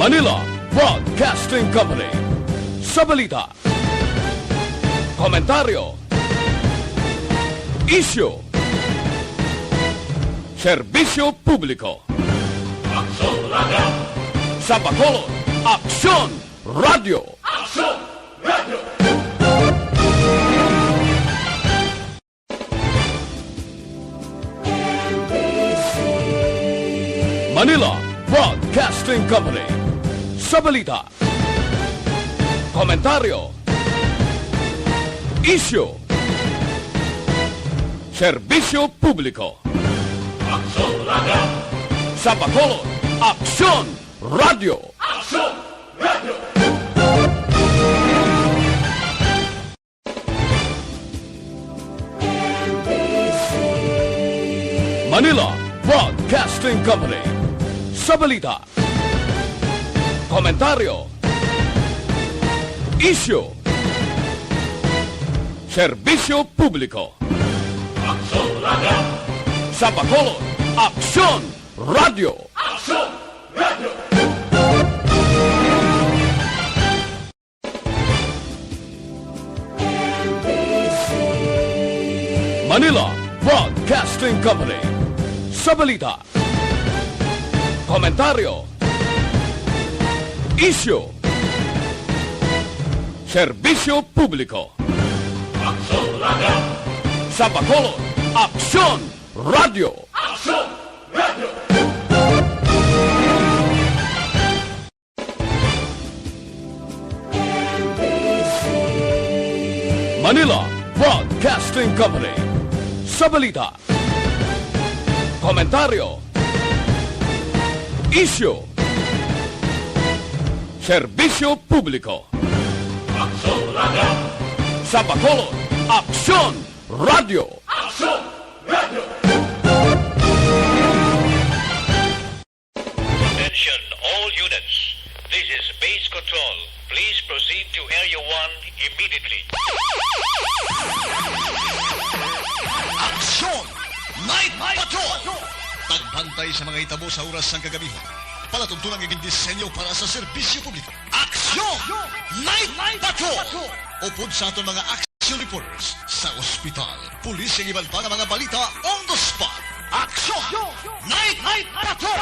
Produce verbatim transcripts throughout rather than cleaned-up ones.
Manila Broadcasting Company. Sa balita, komentaryo, isyu, serbisyo publiko. Aksyon Radio! Sa Bacolod, Aksyon Radio! Aksyon Radio! Manila Broadcasting Company. Sa balita, komentaryo, isyu, serbisyo publiko. Aksyon Radio! Sa Bacolod, Aksyon Radio! Aksyon Radio! Manila Broadcasting Company. Sa balita, komentaryo, isyu, serbisyo publiko. Aksyon Radio! Sa Bacolod, Aksyon Radio! Aksyon Radio! Manila Broadcasting Company. Sa balita, komentaryo, isyu, serbisyo publiko. Aksyon Radio! Sa Bacolod, Aksyon Radio! Aksyon Radio! Manila Broadcasting Company. Sa balita, komentaryo, isyu, serbisyo publiko. Aksyon Radio! Sa Bacolod, Aksyon Radio! Aksyon Radio! Attention, all units. This is Base Control. Please proceed to Area one immediately. Aksyon! Night Patrol! Pagbantay sa mga hitabo sa oras sang kagabihan. Palatuntunan nga gindisenyo para sa serbisyo publiko. Aksyon! Night Patrol! Upod sa aton mga action reporters sa ospital, pulis, kag iban pa nga mga balita on the spot. Aksyon! Night Patrol!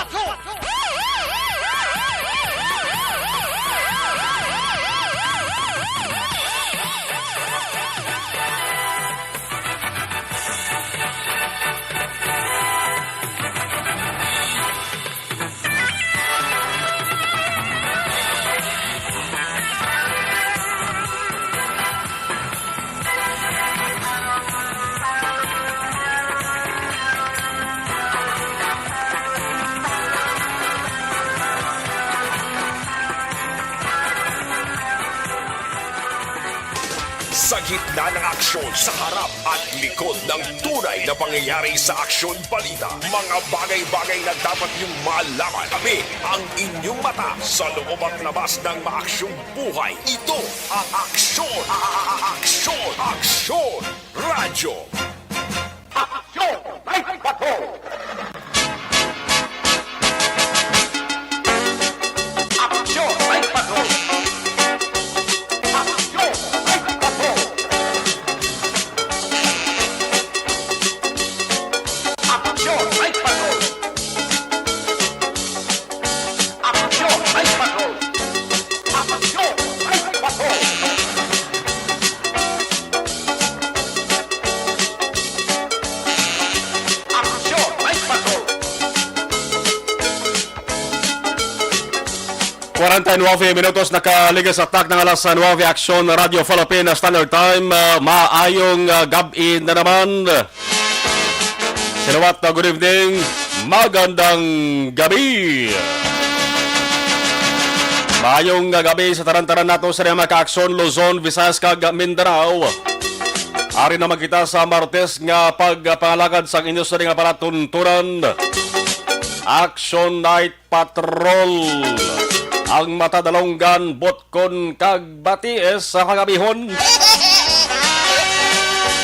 Sa gitna ng aksyon, sa harap at likod ng tunay na pangyayari sa Aksyon Balita, mga bagay-bagay na dapat niyong malaman. Kami ang inyong mata sa loob at labas ng maaksyong buhay. Ito ang Aksyon, a-, a-, a-, Aksyon, Aksyon Radyo. Aksyon! Night Patrol! Aksyon! Night Patrol! Aksyon! Night Patrol! Aksyon! Night Patrol! Aksyon! Night Patrol! Aksyon! Night Patrol! Aksyon! Night Patrol! Kwarenta y nuebe minutos nakaligas sa tak ng alas nuebe, Aksyon Radio Philippine Standard Time. Ah, maayong, ah, gab-i na naman. Salawat na good evening. Magandang gabi. Maayong gabi sa tanan-tanan nato sa mga ka-aksyon, Luzon, Visayas, kag Mindanao. Ari naman kita sa Martes nga pagpangalagad sang inyo sa nga palatuntunan. Action Night Patrol. Ang mata dalunggan, butkon kag batiis sa kagabihon.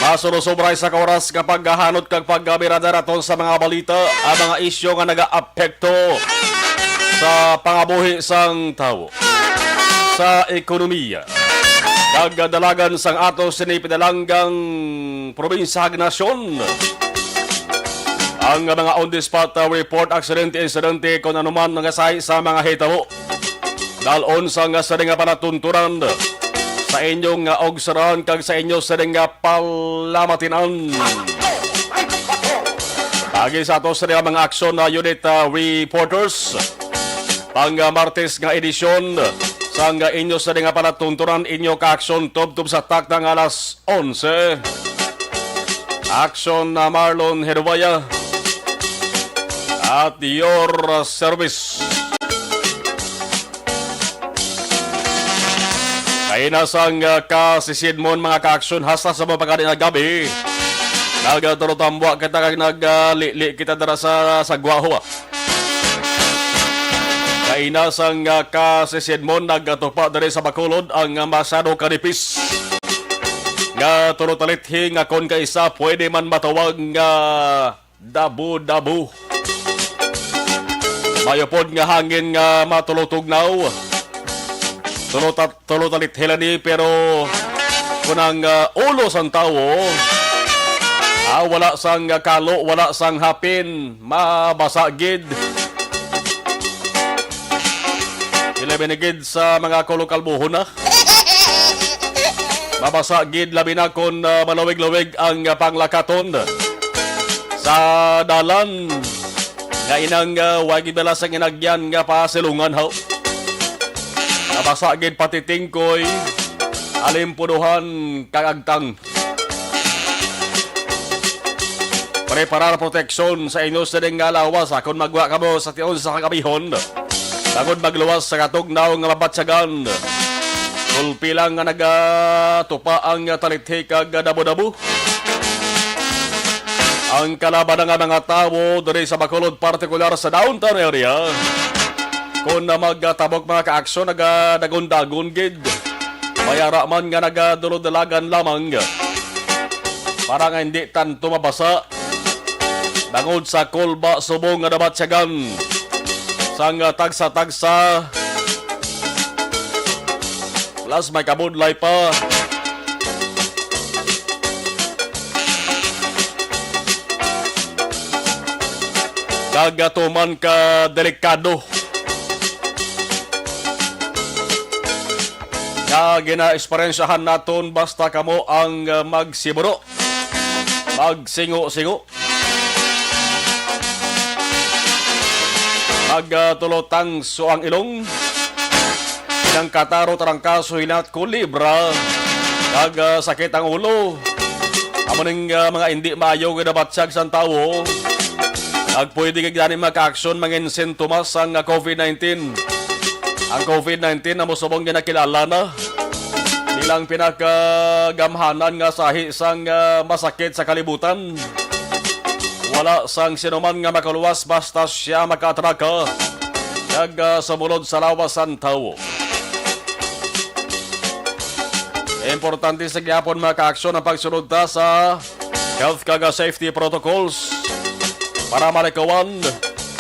Masurosobra sa ka oras nga paghahanot kag pagabirada naton sa mga balita, ang mga isyu nga nagaapekto sa pangabuhi sang tawo, sa ekonomiya, kag dalagan sang ato sini pinalanggang probinsya kag nasyon. Ang mga on the spot, uh, report, aksidente, insidente, kon anuman nga sahi sa mga hitabo, dalon sang sini nga palatuntunan sa inyong, uh, ogsarahan kag sa inyo sini nga palamatinan. Agi sa ato sini nga mga aksyon na unit, uh, reporters, pang, uh, Martes nga edisyon sang inyo sini nga palatuntunan, inyo kaaksyon tubtob sa takna nga alas onse. Action na Marlon Herubaya at your service. Kaina sang, ah, kasisidmon, mga kaaksyon, hasta sa mapagani nga gabi. Nagtulotambwa kita kag naglili kita dira sa, sa Guaho, ah. Kaina sang, ah, kasisidmon, nagatupa diri sa Bacolod ang, ah, masyado kanipis nga tulotalithi nga kon kaisa pwede man matawag nga dabo-dabo. Mayo pod nga hangin nga matulotugnaw. Tulotat-, tulotalithi lang ni, pero kun ang, ah, ulo sang tawo, ah, wala sang kalo, wala sang hapin, mabasa gid. Ilabi na gid sa mga kulukalbuhon na. Mabasa gid, labi na kon, ah, malawig-lawig ang, ah, panglakaton sa dalan. Nga inang, ah, wa gid bala sang inagyan nga pasilungan, haw. Mabasa gid pati tingkoy, alimpuduhan, kag agtang. Preparar proteksyon sa inyo sining nga lawas, ah, kon magwa kamo sa tion sa kagabihon. Bangod magluwas sa katugnaw nga mabatyagan, gulpi lang nga nagatupa ang talithi kag dabo-dabo. Ang kalaban nga mga tawo diri sa Bacolod, partikular sa downtown area, kon na magtabok mga kaaksyon, nagadagon-dagon gid. Mayara man nga nagadulod-dalagan lamang para nga hindi tanto mabasa bangod sa kulba subong nga nabatyagan sang tagsa-tagsa, plus may kabudlay pa. Kag tuman ka delikado nga ginaeksperyensyahan naton, basta kamo ang, ah, magsiburo, magsingo-singo, mag, ah, tulotangso ang ilong, nang kataro, tarangkaso, hilat, kulibra, kag, ah, sakit ang ulo. Amo ning, ah, mga indi maayo nga nabatyag sang tawo. Nagpwede kag gani makaaksyon, mangin sintomas ang, ah, covid nineteen. Ang covid nineteen amo subong ginakilala na bilang pinakagamhanan nga sahi sang, ah, masakit sa kalibutan. Wala sang sinuman nga makaluwas basta sia makaatraka kag, ah, sumulod sa lawas sang tawo. Importante sa gihapon, mga kaaksyon, ang pagsunod ta sa health kag safety protocols para malikawan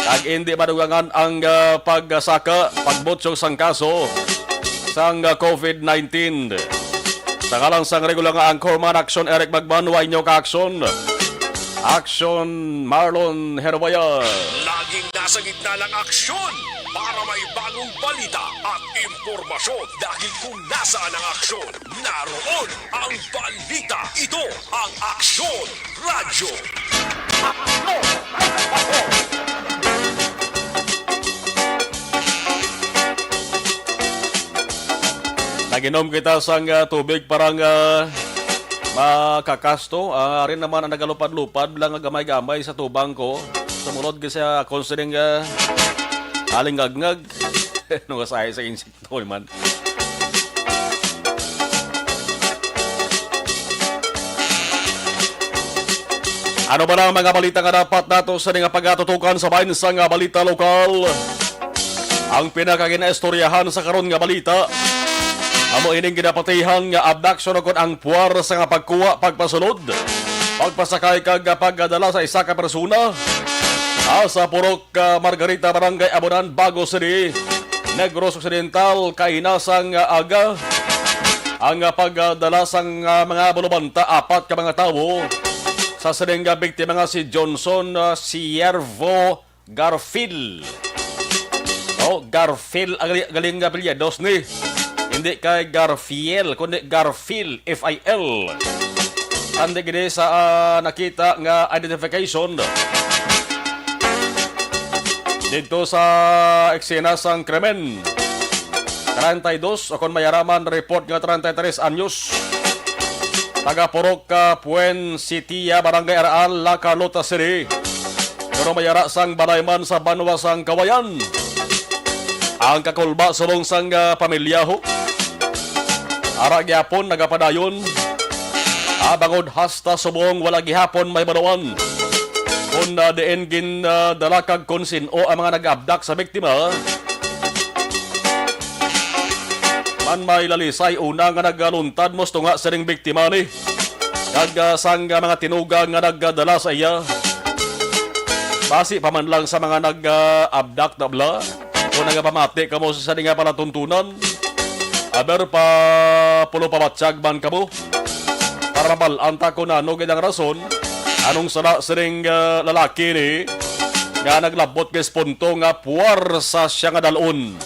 kag indi madugangan ang, ah, pagsaka, pagbutyog sang kaso sang, ah, covid nineteen. Sa ngalan sang regular nga anchorman, Aksyon Eric Magban, wa inyo kaaksyon, Aksyon Marlon Herboyan. Laging nasa gitna ng aksyon para may bagong balita at impormasyon. Dahil kung nasaan ang aksyon, naroon ang balita. Ito ang Aksyon Radyo. Nag-inom kita sang, ah, tubig para nga makakasto. Ah, ari naman ang nagalupad-lupad lang nga gamay-gamay sa tubang ko. Sumulod gid sa akon sining, ah, alingagngag. Ano nga sahi sa insekto ni man? Ano ba ang mga balita nga dapat nato sa nga pagatutukan sa bahin sa nga balita lokal? Ang pinakaginaistoryahan sa karon nga balita, amo ining ginapatihan nga abduction, o kon ang puwar sa nga pagkuha, pagpasulod, pagpasakay kag pagdala sa isa ka persona Ah, sa Purok, ah, Margarita, Barangay Abunan, Bago City, Negros Occidental, kaina sang, ah, aga. Ang, ah, pagdala sang, ah, mga bulubanta, apat ka mga tawo sa sining, ah, biktima nga si Johnson, ah, Siervo Garfield. Oh, Garfield ang gali-, galing nga apelyidos ni. Hindi kay Garfiel, kundi Garfield, F I L. Andi gini sa, ah, nakita nga identification didto sa eksena sang krimen. Treinta y dos, o kon may ara man report nga treinta y tres anyos. Taga Purok, ah, Puensitia, Barangay Araal, La Carlota City. Pero may ara sang balay man sa banwa sang Kawayan. Ang kakulba subong sang, ah, pamilya ho. Ara gyapon nagapadayon. Ah, bangod hasta subong wala gihapon mahibaluan kon, ah, diin gin, ah, dala kag kon sin-o ang mga nag-abdak sa biktima. Man may lalisay una nga nagaluntad mo tunga sining biktima ni. Kag, ah, sang, ah, mga tinuga nga nagdala sa iya. Basi pa man lang sa mga nag, ah, abdak na bala. Kung nagapamati kamo sa sini nga palatuntunan, aber pa pulo pabatyag man kamo. Para mabal-an ta kung ano gid ang rason, anong sala sining, ah, lalaki ni nga naglabot kay punto nga puwersa siya nga dalon.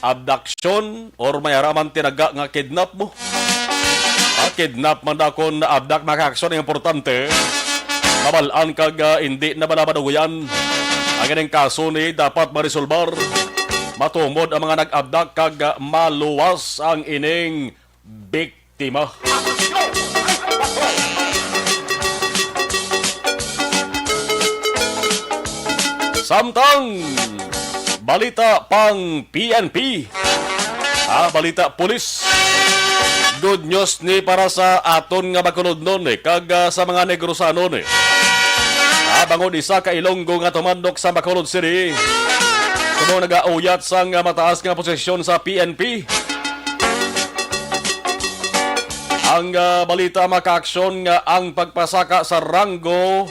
Abduction or may ara man tinaga nga kidnap mo? Ah, kidnap man daw kon abdak, mga kaaksyon, ang importante. Mabal-an kag, ah, hindi na bala madugoyan. Ang ining kaso ni dapat marisolbar. Matumod ang mga nag-abdak kag, ah, maluwas ang ining biktima. Samtang balita pang P N P. Ah, balita pulis. Good news ni para sa aton nga Bacolodnon, eh, kag, ah, sa mga Negrosanon, eh. Ah, bangod isa ka Ilonggo nga tumandok sa Bacolod City. Subong nagauyat sang, ah, mataas nga posisyon sa P N P. Ang, ah, balita, mga kaaksyon, nga ang pagpasaka sa ranggo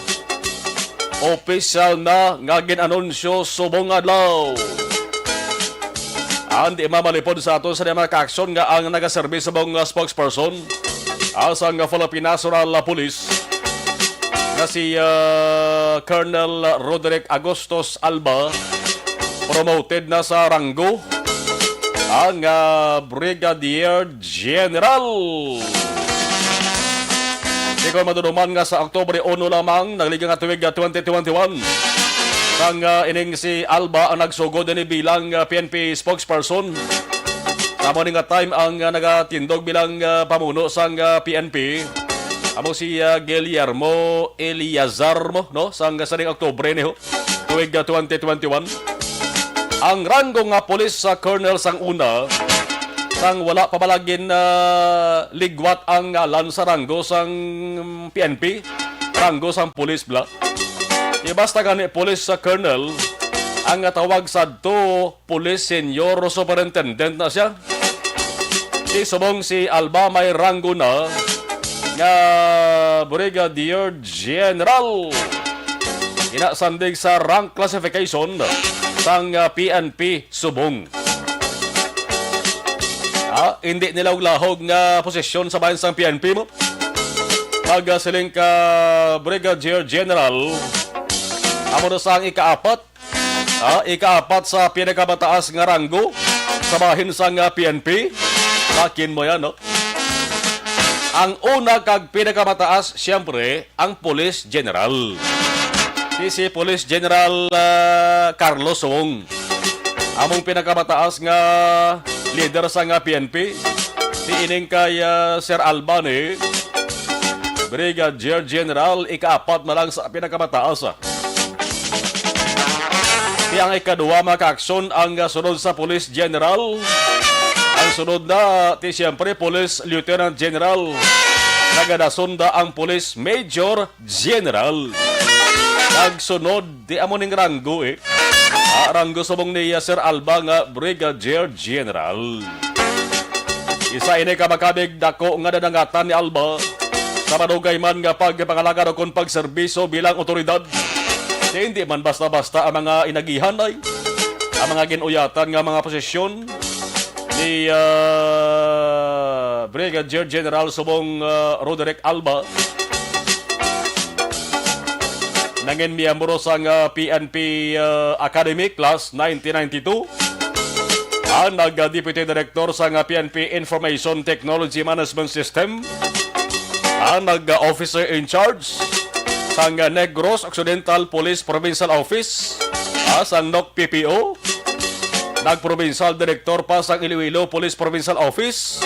opisyal na nga gin-anunsyo subong adlaw. Ang di mamalipod sa ato sa mga kaaksyon nga ang nagaserbi subong nga spokesperson, ah, sang Philippine National Police nga si, ah, Colonel Roderick Agustos Alba, promoted na sa ranggo ang, ah, Brigadier General. Di ko maduduman nga sa Oktubre uno lamang, nagliga nga tuig, ah, twenty twenty-one, sang, ah, ining si Alba ang nagsugod ini bilang, ah, P N P spokesperson. Sa amo ni nga time ang, ah, nagatindog bilang, ah, pamuno sang, ah, P N P, amo si, ah, Guillermo Eliazar mo, no? Sang, ah, sa ning Oktubre ni ho, tuig, ah, twenty twenty-one. Ang ranggo nga pulis sa colonel sang una, sang wala pa bala gin, ah, ligwat ang ngalan sa ranggo sang P N P, ranggo sang pulis bala. Di basta gani pulis sa colonel, ang natawag sadto pulis senior superintendent na siya. Di subong si Alba may ranggo na nga Brigadier General. Ginasandig sa rank classification sang, ah, P N P subong. Ah, hindi nila og lahog nga posisyon sa bahin sang P N P mo. Pagsiling ka Brigadier General, amo na sa ang ikaapat, ah, ikaapat sa pinakamataas nga ranggo sa bahin sang, ah, P N P. Bakin mo yan, no? Ang una kag pinakamataas, siyempre, ang Police General. Si, si Police General, ah, Carlos Wong. Among pinakamataas nga leader sa nga P N P. Si ining kay, ah, Sir Alba ni Brigadier General, ikaapat na lang sa pinakamataas, ah. Ti ang ikaduha, mga kaaksyon, ang, ah, sunod sa Police General. Ang sunod na, ti siyempre, Police Lieutenant General. Nagadason da ang Police Major General. Nagsunod, di amo ning ranggo, eh. Ah, ranggo subong ni, ah, Sir Alba nga Brigadier General. Isa ini ka makabig dako nga nadangatan ni Alba. sa madugay man nga pagpangalagad o kon pagserbisyo bilang awtoridad. Kay hindi man basta-basta ang mga inagihan ay ang mga ginuyatan nga mga posisyon ni, ah, Brigadier General Subong, ah, Roderick Alba. Nangin miyembro sang, ah, P N P, ah, Academy Class nineteen ninety-two. Ang nag-, ah, Deputy Director sang, ah, P N P Information Technology Management System. Ang nag-, ah, Officer in Charge sang, ah, Negros Occidental Police Provincial Office, ah, sang N O C P P O. Nagprovincial Director pa sang Iloilo Police Provincial Office.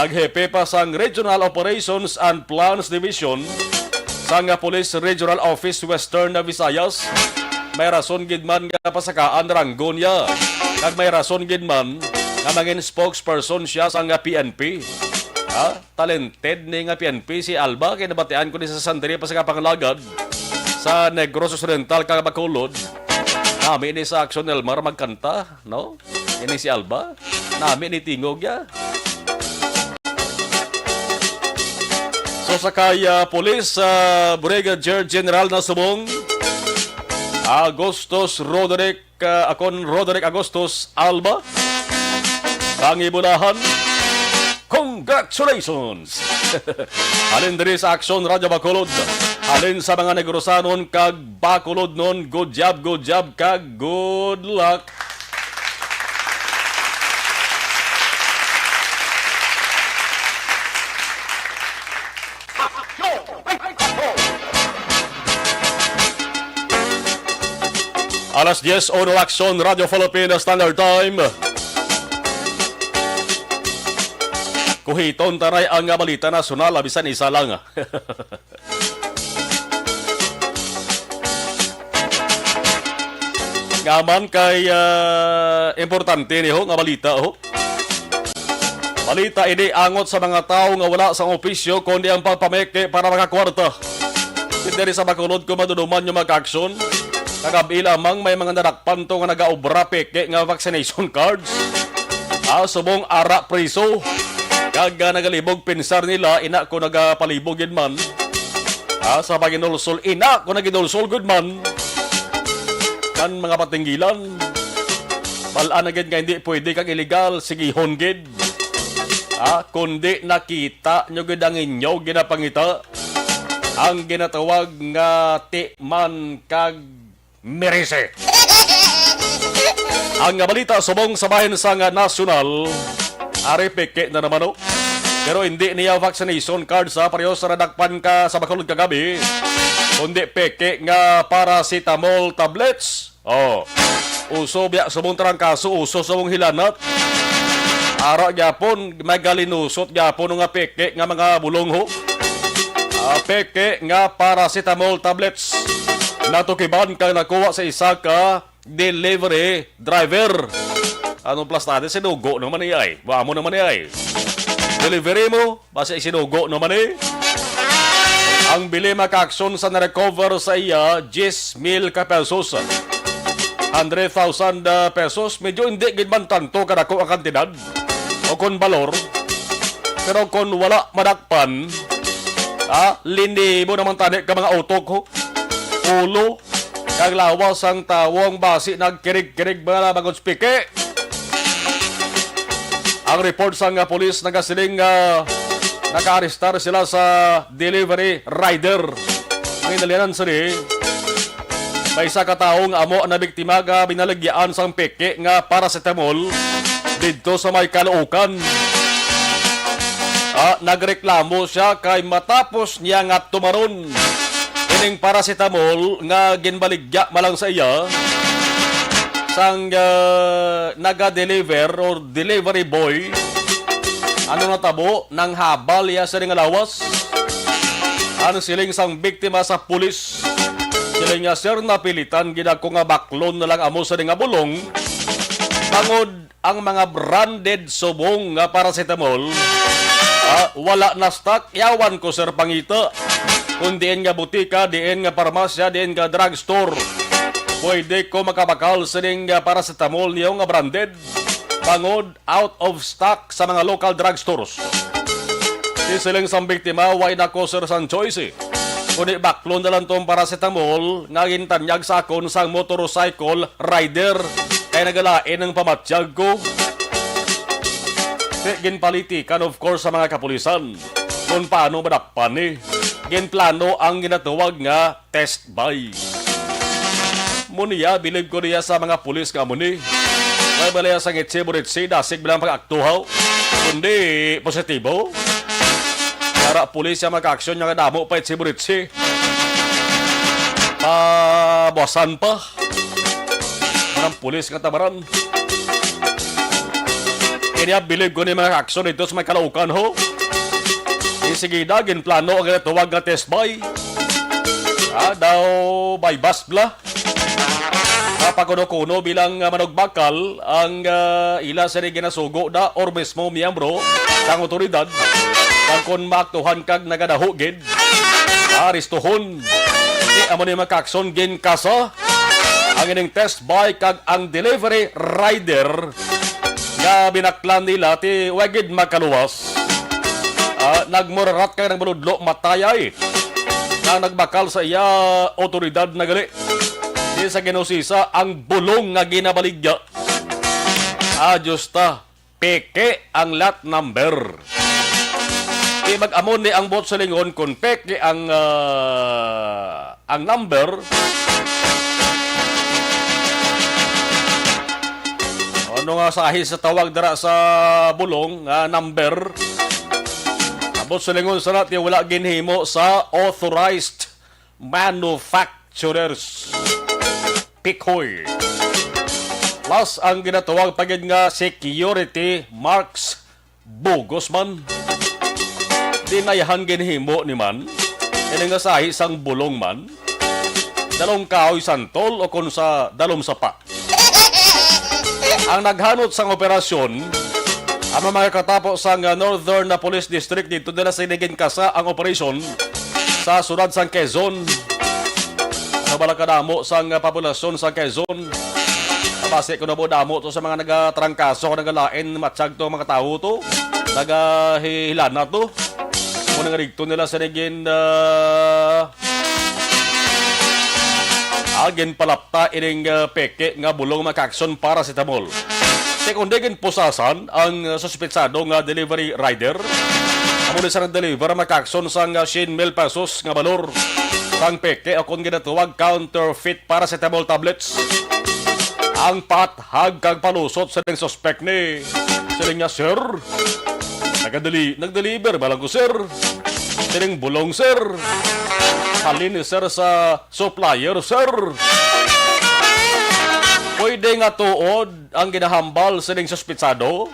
Naghepe pa sang Regional Operations and Plans Division sang Police Regional Office Western Visayas. May rason gid man nga pasakaan ranggo niya. Kag may rason gid man nga mangin spokesperson siya sang P N P. Ha? Talented ni nga P N P si Alba, kay nabatian ko ni sa sandali pa sa kapangalagad sa Negros Occidental kag Bacolod. Nami ni sa Action Elmar magkanta, no? Ini si Alba. Nami ni tingog ya. So sa kay, ah, Police, ah, Brigadier General na subong, Agustus Roderick, ah, akon Roderick Agustus Alba, Pangibulahan, congratulations! Halin diri sa Aksyon Radyo Bacolod, halin sa mga Negrosanon kag Bacolodnon, good job, good job, kag good luck! Alas diez, uno, Aksyon Radyo Philippine Standard Time. Kuhiton taray ang nga balita nasyonal, bisan isa lang. Nga man kay, ah, importante ni ho nga balita, ho. Balita ini angot sa mga tawo nga wala sa opisyo, kundi ang pagpameke para makakwarta. Diri sa Bacolod, kung maduduman yung mga aksyon, kagab-i lamang may mga nadakpan to nga nagaobra peke nga vaccination cards. Ah, subong ara priso. Kag, ah, nagalibog pensar nila, ina ko nagapalibog gid man. Ah, sa paginulsol, ina ko nagidulsol gud man. Kan mga patinggilan, bal-an na gid nga hindi pwede kag illegal, sigihon gid. Ah, kundi nakita nyo gid ang inyo ginapangita, ang ginatawag nga ti man kag Merise. Ang nga balita subong sa bahin sang nasyonal, ari peke na naman, oh. Pero hindi niya vaccination card sa pareho sa nadakpan ka sa Bacolod kagabi, kundi peke nga paracetamol tablets. Oh. Uso biya subong trangkaso, uso subong hilanat. Ara gyapon, magalinusot gyapon nga peke nga mga bulong, ho. Ah, peke nga paracetamol tablets. Natukiban kang nakuha sa isa ka delivery driver. Anong plastade? Sinugo naman niya, eh. Wa mo naman niya, eh. Delivery mo, basta isinugo naman, eh. Ang bili makaaksyon sa na-recover sa iya, diyes mil ka pesos. Hundred thousand, ah, pesos, medyo hindi gid man tanto kadako ang kantidad o kon balor. Pero kon wala madakpan, ah, linibo naman tani ka mga utok, ho. Ulo, kag lawas sang tawo ang basi nagkirig-kirig mga labangon sa peke. Ang report sang, ah, pulis nagasiling nga nakaarestar sila sa delivery rider. Ang inalianan sini, may isa ka tawo nga amo ang nabiktima nga binaligyaan sang peke nga paracetamol didto sa may Caloocan. Ah, nagreklamo siya kay matapos niya nga tumaron ining paracetamol nga ginbaligya malang sa iya sang, ah, naga-deliver or delivery boy. Ano natabo? Nanghabal iya sa nga lawas. Ang siling sang biktima sa pulis, siling niya, "Sir, napilitan gid ako nga baklon na lang amo sa nga bulong, bangod ang mga branded subong nga paracetamol, ah, wala na stock. Yawan ko, sir, pangita. Kung diin nga butika, diin nga parmasya, diin nga drugstore, pwede ko makabakal sining, ah, paracetamol niyo nga branded. Bangod out of stock sa mga local drugstores." Siling sang biktima, "Way na ko, Sir, sang choice, eh. Kundi baklon na lang tong paracetamol nga gintanyag sa akon sang motorcycle rider, kay nagalain ang pamatyag ko." Ti ginpalitikan, of course, sa mga kapulisan kung paano madakpan ni. Ginplano ang ginatawag nga test buy. Mo niya, bilib ko niya sa mga pulis nga amo ni. May balaya sa ngitsi-buritsi, dasig bilang pag-aktuhaw. Kundi positibo. Para pulis ang makaaksyon niya nga damo pa itsi-buritsi. Pabuasan pa. Ang pulis nga tabaran. Kini ang bilib ko ni mga aksyon dito sa may Caloocan, ho. Di sige na, ginplano ang ginatawag nga test buy. Ah, daw by bus bla. Kapakuno-kuno bilang, ah, manugbakal ang, ah, ila sini ginasugo na or mismo miyembro sang otoridad. Kag kon maaktuhan kag nagadaho gid, aristuhon. Di amo ni makakson ginkasa ang ining test buy kag ang delivery rider nga binaklan nila ti wa gid makaluwas. Ah, nagmurarat kag nagmaludlo matayay nga nagbakal sa iya otoridad na gali. Di sa ginusisa ang bulong nga ginabaligya. Ah, Diyos ta, peke ang lot number. Di mag-amon ni ang buot silingon kung peke ang, ah, ang number. Ano nga sahi sa tawag dira sa bulong nga number? Ang buot silingon sana ti wala ginhimo sa authorized manufacturers. Pikoy. Plus ang ginatawag pa gid nga security marks, bugos man. Dinayhan ginhimo ni man, ini nga sahi sang bulong man, dalong kahoy santol o kon sa dalom sapa. Ang naghanot sang operasyon, ang mga katapo sang Northern na Police District dito nila sini ginkasa ang operasyon sa siyudad sang Quezon. Ano bala kadamo sang, ah, populasyon sa Quezon? Basi kuno mo damo to sa mga nagatrangkaso, nagalain, matsyag to mga tawo to. Nagahilana to. Kung nga dito nila sa nagin, ah, ah, ginpalapta ining, ah, peke nga bulong makakson paracetamol. Te kundi ginpusasan ang, ah, suspetsado nga delivery rider. Amo ni sa nag-deliver makakson sang, ah, siyam mil pesos nga balor sang peke o kon ginatawag counterfeit paracetamol tablets. Ang pathag kag palusot sa ding suspek ni siling niya, "Sir, nagadeli-, nag-deliver ba lang ko, sir? Siling bulong, sir. Halin ni sir sa supplier, sir." Pwede nga tuod ang ginahambal sining suspitsado,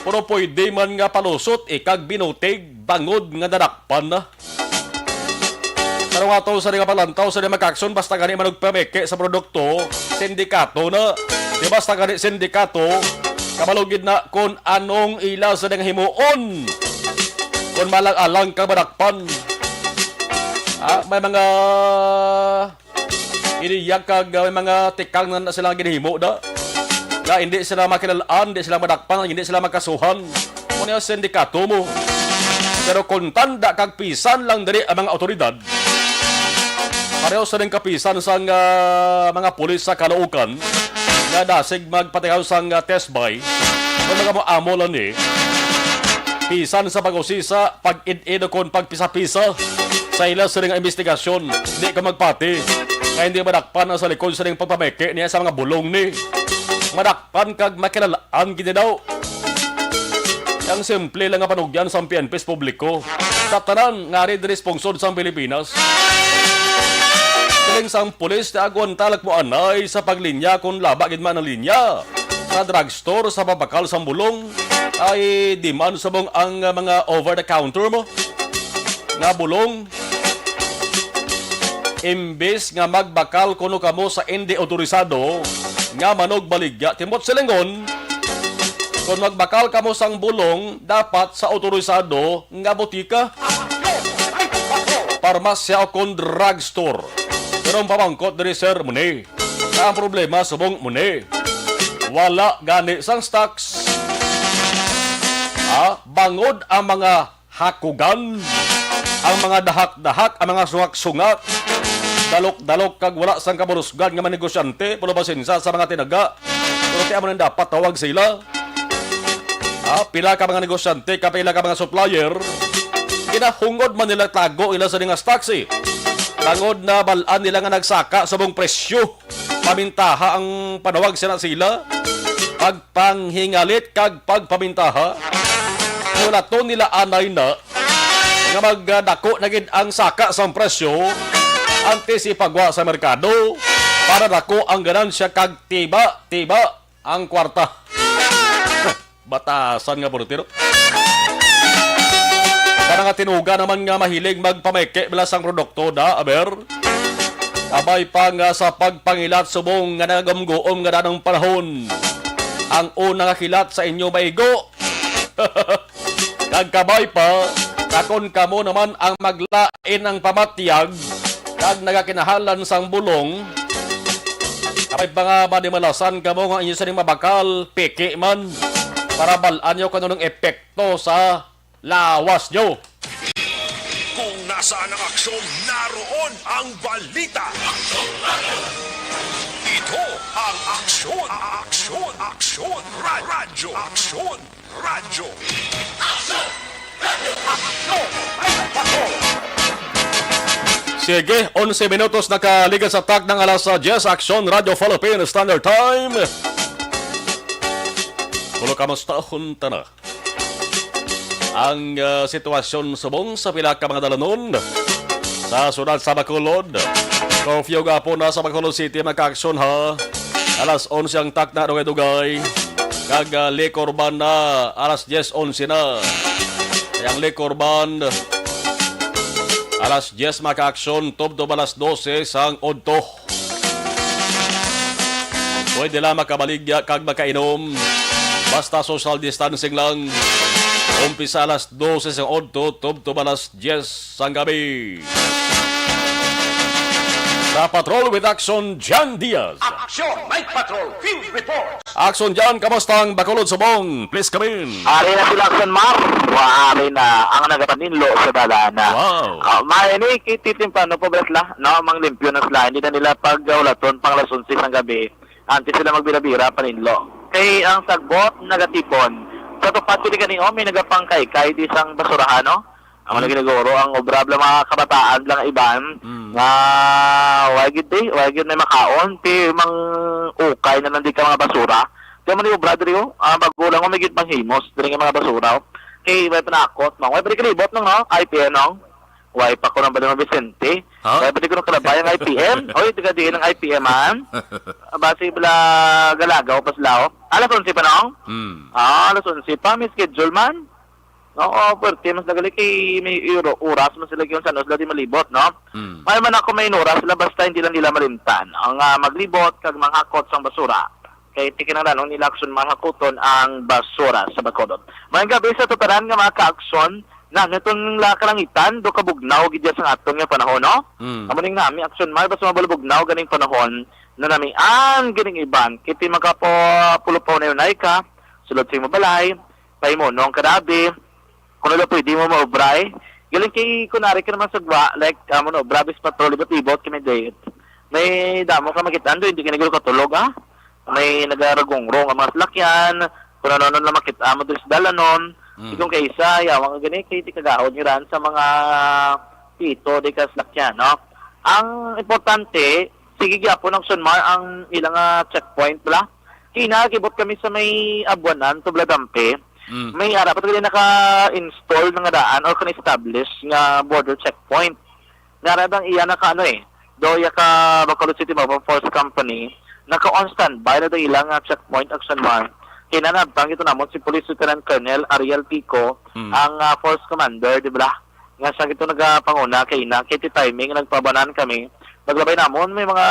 pero pwede man nga palusot ikag binutig bangod nga nadakpan na. Pero nga to sa nga palantaw sa mga kakson, basta gani manugpameke sa produkto, sindikato na. Di basta gani sindikato, kabalo gid na kung anong ila sa nga himuon. Kung malang-alang ka madakpan. Ah, may mga iniya kag, ah, may mga tikang na sila ginhimo da. Nga hindi sila makilalaan, hindi sila madakpan, hindi sila makasuhan. Kung niya sindikato mo. Pero kung tanda kag pisan lang diri ang mga otoridad, pareho sa ning kapisan sang, ah, mga pulis sa Caloocan nga dasig magpatigaw sang, ah, test buy, kung nagamo-amo lang ni, pisan sa pag-usisa, pag-id-id o kon pagpisa-pisa sa ila sa nga investigasyon, di ka magpati nga hindi madakpan ang sa likod sa ning pagpameke niya sa mga bulong ni. Madakpan kag makilalaan gid daw. Ang simple lang nga panugyan sa P N P sa publiko sa tanan nga ari diri sa pungsod sang Pilipinas. Siling sang pulis, "Agwanta lang mo anay sa paglinya kung laba gid man ang linya." Sa drugstore, sa pabakal sang bulong, ay di man subong ang, ah, mga over the counter mo nga bulong. Imbis nga magbakal kuno kamo sa indi otorisado nga manugbaligya, timbot silingon, kung magbakal kamo sang bulong, dapat sa otorisado nga botika, parmasya o kon drugstore. Pero ang pamangkot diri, sir, muni. Ang problema subong muni, wala gani sang stocks. Ha? Bangod ang mga hakugan, ang mga dahak-dahak, ang mga sungak-sungak, dalok-dalok kag wala sang kaburusgan nga mga negosyante, pulo pasensa sa mga tinaga. Pero ti amo na dapat tawag sila. Ah, pila ka mga negosyante, kapila ka mga supplier, ginahungod man nila tago ila sa dingas taxi. Tangod na balaan nila nga nagsaka subong presyo. Pamintaha ang panawag sila sila. Pagpanghingalit kag pagpamintaha. Hulaton nila anay na nga magdako na gid ang saka sang presyo antes ipagwa sa merkado para dako ang ganansya kag tiba-tiba ang kwarta. Batasan nga portero. Para nga tinuga naman nga mahilig magpameke bala sang produkto da, aber. Kabay pa nga sa pagpangilat subong nga nagagumguom nga danang panahon. Ang una nga kilat sa inyo maigo. Kag kabay pa, takon kamo naman ang maglain ang pamatyag kag nagakinahalan sang bulong. Kabay pa nga manimalasan kamo nga inyo sining mabakal, piki man, para bal-an nyo kung anong epekto sa lawas nyo. Kung nasaan ang aksyon, naroon ang balita. Ito ang Aksyon, Aksyon, Aksyon, Ra- Radyo, Aksyon, Radyo. Sige, onse minutos nakaligas sa takna nga alas diyes, Aksyon Radyo Philippine Standard Time. Pulo, kamusta? Hunta na ang, ah, sitwasyon subong sa pila ka mga dalanon sa siyudad sa Bacolod. Curfew gapon na sa Bacolod City, makaaksyon ha. Alas onse ang takna, dugay-dugay. Kag, ah, liquor ban na, alas diyes, onse na. Kay ang liquor ban, alas diyes makaaksyon, tubtob alas dose sang udto. Pwede lang makabaligya kag makainom. Basta social distancing lang. Umpisa alas dose sang udto, tubtob alas diyes sang gabi. Sa Patrol with Action, Jan Diaz. Action, Night Patrol, Field Report. Action, Jan, kamusta ang Bacolod subong? Please come in. Ari na sila, Action Mar. Wa, ari na ang nagapaninlo sa dalana. Wow. Ah, may ni kiti temprano pa ba sila? No, manglimpyo na sila. Hindi na nila pag-ulaton pang alas onse sang gabi. Antes sila magbira-bira, paninlo. Kay ang sagbot, nagatipon. Sa tupad ko di kani, oh, may nagapangkaykay di sang basurahan, no? Amo na Hmm. ginaguro ang obra bala mga kabataan lang iban Mm. nga way gid, eh, way gid may makaon, ti mang ukay na lang di ka mga basura. Di man yung obra diri, oh. Ah, bago lang, oh, may gid panghimos diri nga mga basura, oh. Kay way panakot, mang way pa di kalibot, nong, no? I P M, nong? Way pa ko nang bali, Vicente. Ha? Way pa di ko nang kalabay ang I P M. Oy, taga diin ang I P M, man? Basi bala galagaw pa sila, oh. Alas onse pa, nong? Mm. Ah, alas onse pa, may schedule man. No, oh, pwerte mas nagali kay may iro-, oras man sila gyud sa ano sila di malibot, no? Mm. May man ako may oras sila basta hindi lang nila malimtan ang, ah, maglibot kag manghakot sang basura. Kay ti kinahanglan nila aksyon, manhakoton ang basura sa Bacolod. Maayong gabi sa tutanan nga mga kaaksyon, na ngaton la kalangitan do kabugnaw gid sang aton nga panahon, no? Mm. Amo ning nami aksyon, may basta mabalbugnaw ganing panahon, na namian ganing iban kiti makapapulo pa unay-unay ka sulod sa imo balay, pahimonong ka dabi, kung ano pwede mo maubray. Galing kay kunwari ka naman sa gwa, like, amo no, brabis patrol, ibot-ibot kami date. May damo ka makita, ando, hindi ka nagulog katulog, ha? May nagaragungrong ang mga salakyan, kung ano-ano lang makita mo doon sa dalanon. Mm. Di kung kaisa, yawa nga gani, kay di kagahod nga ran sa mga pito, di ka salakyan, no? Ang importante, sige gyapon ang Sunmar ang ilang, ah, checkpoint, bala. Kina, kibot kami sa may Abuanan, Tubladampe. Mm. May ara pa tagali naka-install na nga daan or kan-establish nga border checkpoint. Nara bang iya naka ano eh, do iya ka Bacolod City Mobile Force Company, naka-on standby na do ila nga checkpoint action man. Kinanabtang ito namon si Police Lieutenant Colonel Ariel Pico, Mm. ang, ah, force commander, di ba? Nga siya ito nagapanguna kay ina, kay ti timing nagpabanan kami. Naglabay namon, may mga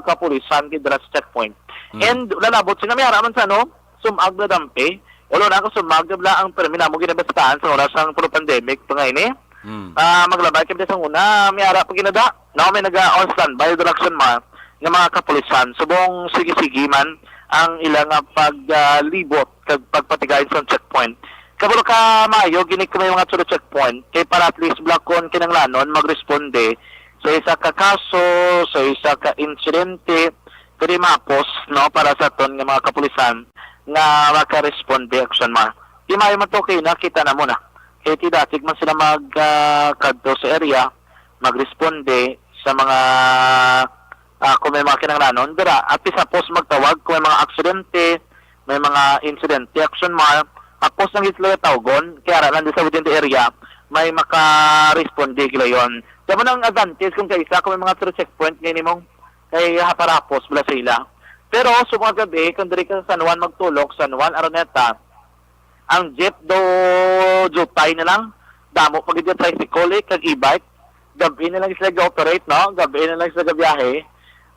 kapulisan kay dira sa checkpoint. Mm. And lalabot sila, may ara man sa ano, sumag na dampi. Ulo na ako sumag, bla ang permi namo ginabastaan sa oras sang pro pandemic pa nga ini. Hmm. Ah, maglabay kami sa una, may ara pa ginada. Now may naga on standby direction man nga mga kapulisan. Subong sige-sige man ang ilang, ah, pag, ah, libot kag pagpatigay sa checkpoint. Sa Bulacan, maayo gini kung may mga checkpoint, kay para at least bala kon kinahanglanon magresponde sa isa ka kaso, sa isa ka insidente, pwede mahapos, no, para sa aton nga mga kapulisan nga makaresponde, Action Mar. Di maayo man to kay nakita na mo na. Kay ti dati man sila mag, ah, kadto sa area, magresponde sa mga, ah, kung may mga kinahanglanon dira. At least hapos magtawag kung may mga aksidente, may mga insidente, Action Mar, hapos lang sila tawgon, kay ara lang di sa within the area, may makaresponde gilayon. Kaya mo nang advantage kung kaisa kung may mga checkpoint nga nimong kay haparapos bala sila. Pero subong nga gabi, kung diri ka sa San Juan magtulok, San Juan, Araneta, ang jeep do jutay na lang. Damo pa gid yung tricycle, eh, kag e-bike. Gabi na lang sila ga-operate, no? Gabi na lang sila gabiyahe.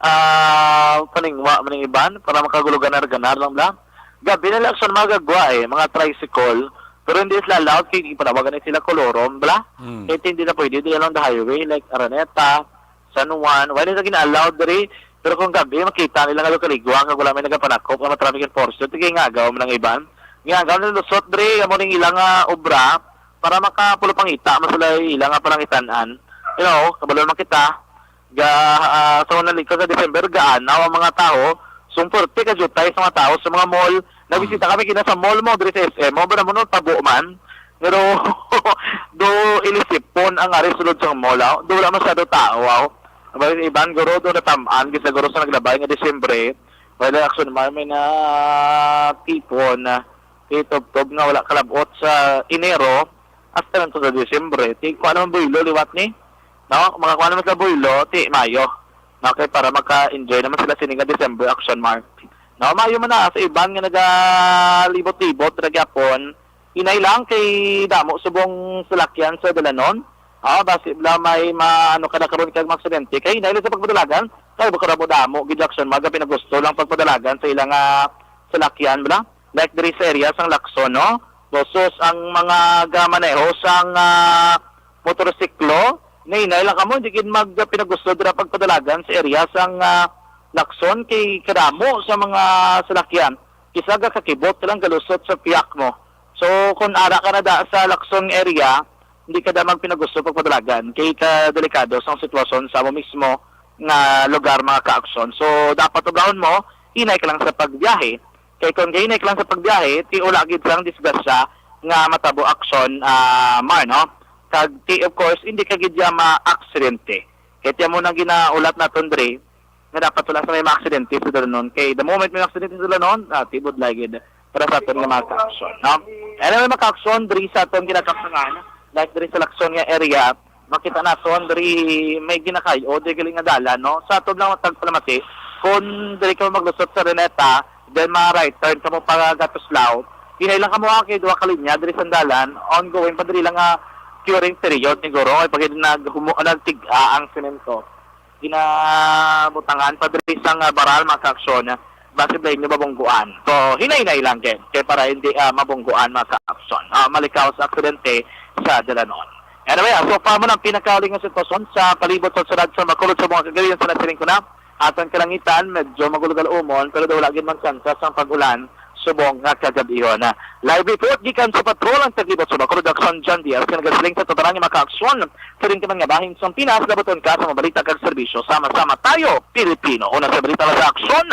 Ah, paningwa man ang iban para makaguluganar-ganar lang bala. Gabi na lang sa mga gagwa, eh, mga tricycle. Pero hindi sila allowed kay ipanawagan na sila kolorom bala. Mm. Kaya hindi na pwede, di along the highway, like Araneta, San Juan, wala na gina-allow diri. Pero kung gabi, makita nila nga lukaligwa, kag wala may nagapanakop nga traffic enforcer, tigay nga agaw man ang iban. Nga agaw na lusot diri, amo ning ilang, ah, obra, para makapulupangita man sila ilang, ah, panangitan-an. You know, kabalo man kita, ga, ah, sa unang linggo sa December, gaanaw ang mga tawo. So, ang pwerte ka jutay sa mga tawo sa mga mall. Nabisita kami kina sa mall mo, diri sa S M mo, ba naman, no, tabo man. Pero do ilisipon ang ari sulod sang mall, aw. Do wala masyado tao, aw. Abay, iban guro do natam-an, gid siguro sa naglabay nga Disyembre. Wala, actually, may, may na tipon na titubtob nga wala kalabot sa Enero hasta lang to sa Disyembre. Ti, kung ano man buylo liwat ni? No? Mga kung ano man sa buylo, ti, mayo. Okay, para maka-enjoy naman sila sini nga December, Action Mar. No, mayo man na sa iban nga nagalibot-libot ra gyapon. Hinay lang kay damo subong salakyan sa dalanon. Ah, basi bala may maano ka na karon kag maaksidente. Kay hinay lang sa pagpadalagan, kay baka ra mo damo gid, Action Mar, pinagusto lang pagpadalagan sa ilang, ah, salakyan bala. Like diri sa area sang Lacson, no? Versus ang mga gamaneho sang, ah, motorsiklo, nahinay lang kamo, di gid mag pinagusto dira pagpadalagan sa area sang, ah, Lacson kay kadamo sa mga salakyan. Isa ka kakibot lang galusot sa piyak mo. So, kung ara ka na da sa Lacson area, hindi ka da magpinagusto pagpadalagan kay kadelikado sang sitwasyon sa amo mismo nga lugar, mga ka-aksyon. So, dapat obrahon mo, hinay ka lang sa pagbiyahe. Kay kung hinay ka lang sa pagbiyahe, ti wala gid sang disgrasya nga matabo, Action, ah, Mar, no? Kag ti, of course, hindi ka gid ya ma-aksidente. Kay ti amo nang ginaulat naton diri, nga dapat wala sa may maaksidente sa dalanon. Kay the moment may aksidente sa dalanon, ah, tibod lagi gid para sa aton nga mga ka-aksyon, no? Anyway, mga ka-aksyon, diri sa aton ginakapsangan, like diri sa Lacson nga area, makita naton diri may ginakay-o, diri gali nga dalan, no? Sa aton lang tagpalamati, kung diri ka maglusot sa Araneta, then ma-right turn kamo pa Gatuslao, hinay lang kamo, ah, kay duha ka linya diri sa dalan, ongoing pa diri lang nga curing period, siguro, ay pag naghumo-, nagtig-a ang semento, ginabutangan pa diri sang, ah, baral, mga ka-aksyon, basi bala inyo mabungguan. So, hinay-hinay lang gid, kay para hindi, ah, mabungguan, mga ka-aksyon. Ah, malikaw sa aksidente sa dalanon. Anyway, ah, so far mo ang pinakauli nga sitwasyon sa palibot sa syudad sa Bacolod sa mga kagayon sa nasiring ko na. Atong kalangitan, medyo magulog-umon, pero daw wala gid man tsansa sang pag-ulan subong nga kagabihon. Live report gikan sa patrol ang taglibot sa Bacolod, Action John Diaz, nga nagasiling sa tanan nga mga ka-aksyon sa rin ka man nga bahin sa Pinas, labuton ka sa mga balita kag serbisyo. Sama-sama tayo, Pilipino. Una sa balita, sa aksyon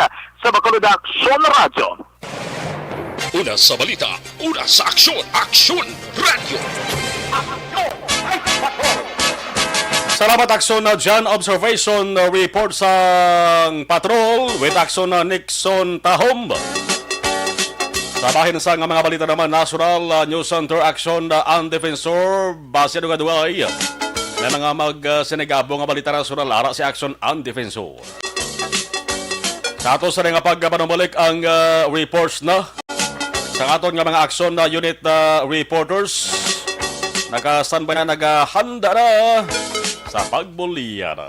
sa Bacolod, Action Radyo. Una sa balita, una sa aksyon, Action Radyo. Salamat, Action na John. Observation, uh, report sang patrol with Action na Nixon Tahom. Sa bahin sa nga mga balita naman, National, uh, News Center, Action, uh, ang Defensor, base nga duay na mga mag, uh, sinigabo nga balita nasyonal, ara si Action ang Defensor. Sa ato sa nga pagpanumbalik ang, uh, reports na sa aton nga mga aksyon na unit, uh, reporters, naka-standby na, nagahanda na sa pagbulian.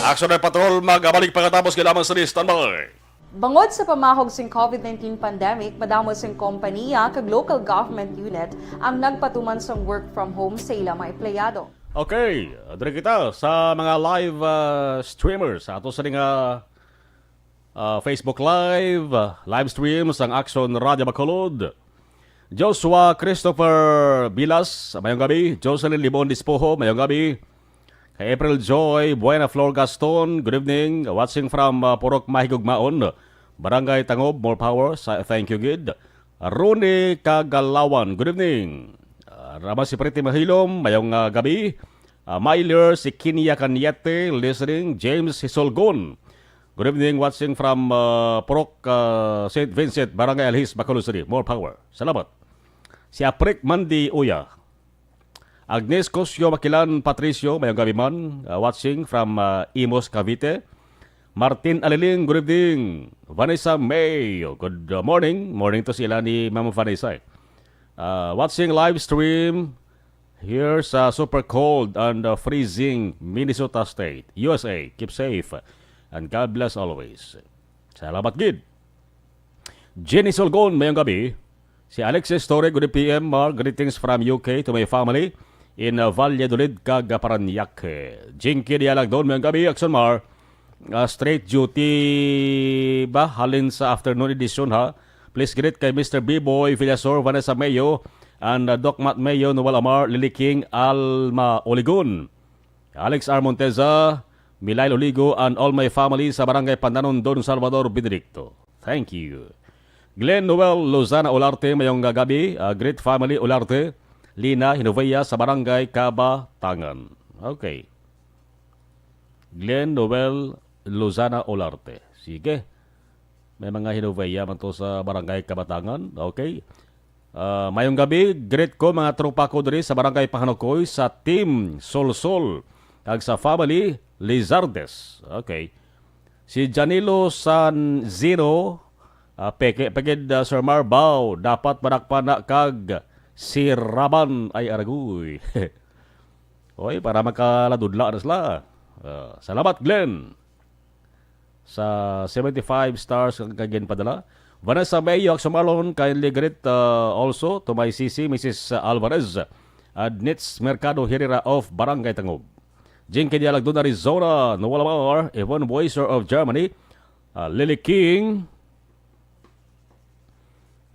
Action and Patrol, magbalik pagkatapos, kailangan sa standby. Bangod sa pamahog sing covid nineteen pandemic, madamo sing kompanya kag local government unit ang nagpatuman sang work from home sa ila mga empleyado. Okay, diri kita sa mga live, ah, streamers. Ato sa nga, ah, Facebook Live, ah, live stream sang Action Radyo Bacolod. Joshua Christopher Bilas, mayong gabi. Jocelyn Libon Dispoho, mayong gabi. Kay April Joy Buena Flor Gaston, good evening. Watching from, uh, Purok Mahigugmaon, Barangay Tangob, more power. Sa, thank you, gid. Ronnie Kagalawan, good evening. Uh, Rama si Pretty Mahilom, mayong, uh, gabi. Uh, Myler, si Kinia Caniete, listening. James Hisolgon, good evening, watching from, uh, Purok, uh, Saint Vincent, Barangay Alhis, Bacolod City. More power. Salamat. Si Aprik Mandy Uya. Agnes Cosio Makilan Patricio, mayong gabi man, uh, watching from, uh, Imus, Cavite. Martin Aliling, good evening. Vanessa May, good, uh, morning. Morning to sila ni Ma'am Vanessa, eh. Uh, watching live stream here sa super cold and, uh, freezing Minnesota State, U S A. Keep safe and God bless always. Salamat gid. Jenny Solgon, mayong gabi. Si Alexis Torre, good P M, Mar, greetings from U K to my family in, uh, Valladolid kag, uh, Parañaque. Jinky Dialagdon, mayong gabi, Action Mar. Uh, straight duty ba? Halin sa afternoon edition, ha? Please greet kay Mister B-Boy Villasor, Vanessa Mayo, and, uh, Doc Matt Mayo, Noel Amar, Lily King, Alma Oligon, Alex R. Monteza, Milail Oligo, and all my family sa Barangay Pandanon, Don Salvador Benedicto. Thank you. Glenn Noel Lozana Olarte, mayong gabi. Uh, greet family Olarte, Lina Hinovea sa Barangay Kabatangan. Okay. Glenn Noel Lozana Olarte. Sige. May mga Hinovea man to sa Barangay Kabatangan. Okay. Ah, mayong gabi. Greet ko mga tropa ko diri sa Barangay Pahanukoy sa Team Solsol kag sa family Lizardes. Okay. Si Janilo San Zeno, ah, peke, pekid, ah, Sir Marbaw, dapat manakpan na kag si Raban ay aragoy. Oy, para makaladudla na sila. Ah, salamat, Glenn, sa seventy-five stars nga ginpadala. Vanessa Mayo Aksumalon, kindly greet, uh, also to my sisi, Missus Alvarez, and Nits Mercado Herrera of Barangay Tangob. Jinky Dialagdon, Arizona, Noel Amar, Yvonne Boyser of Germany, uh, Lily King,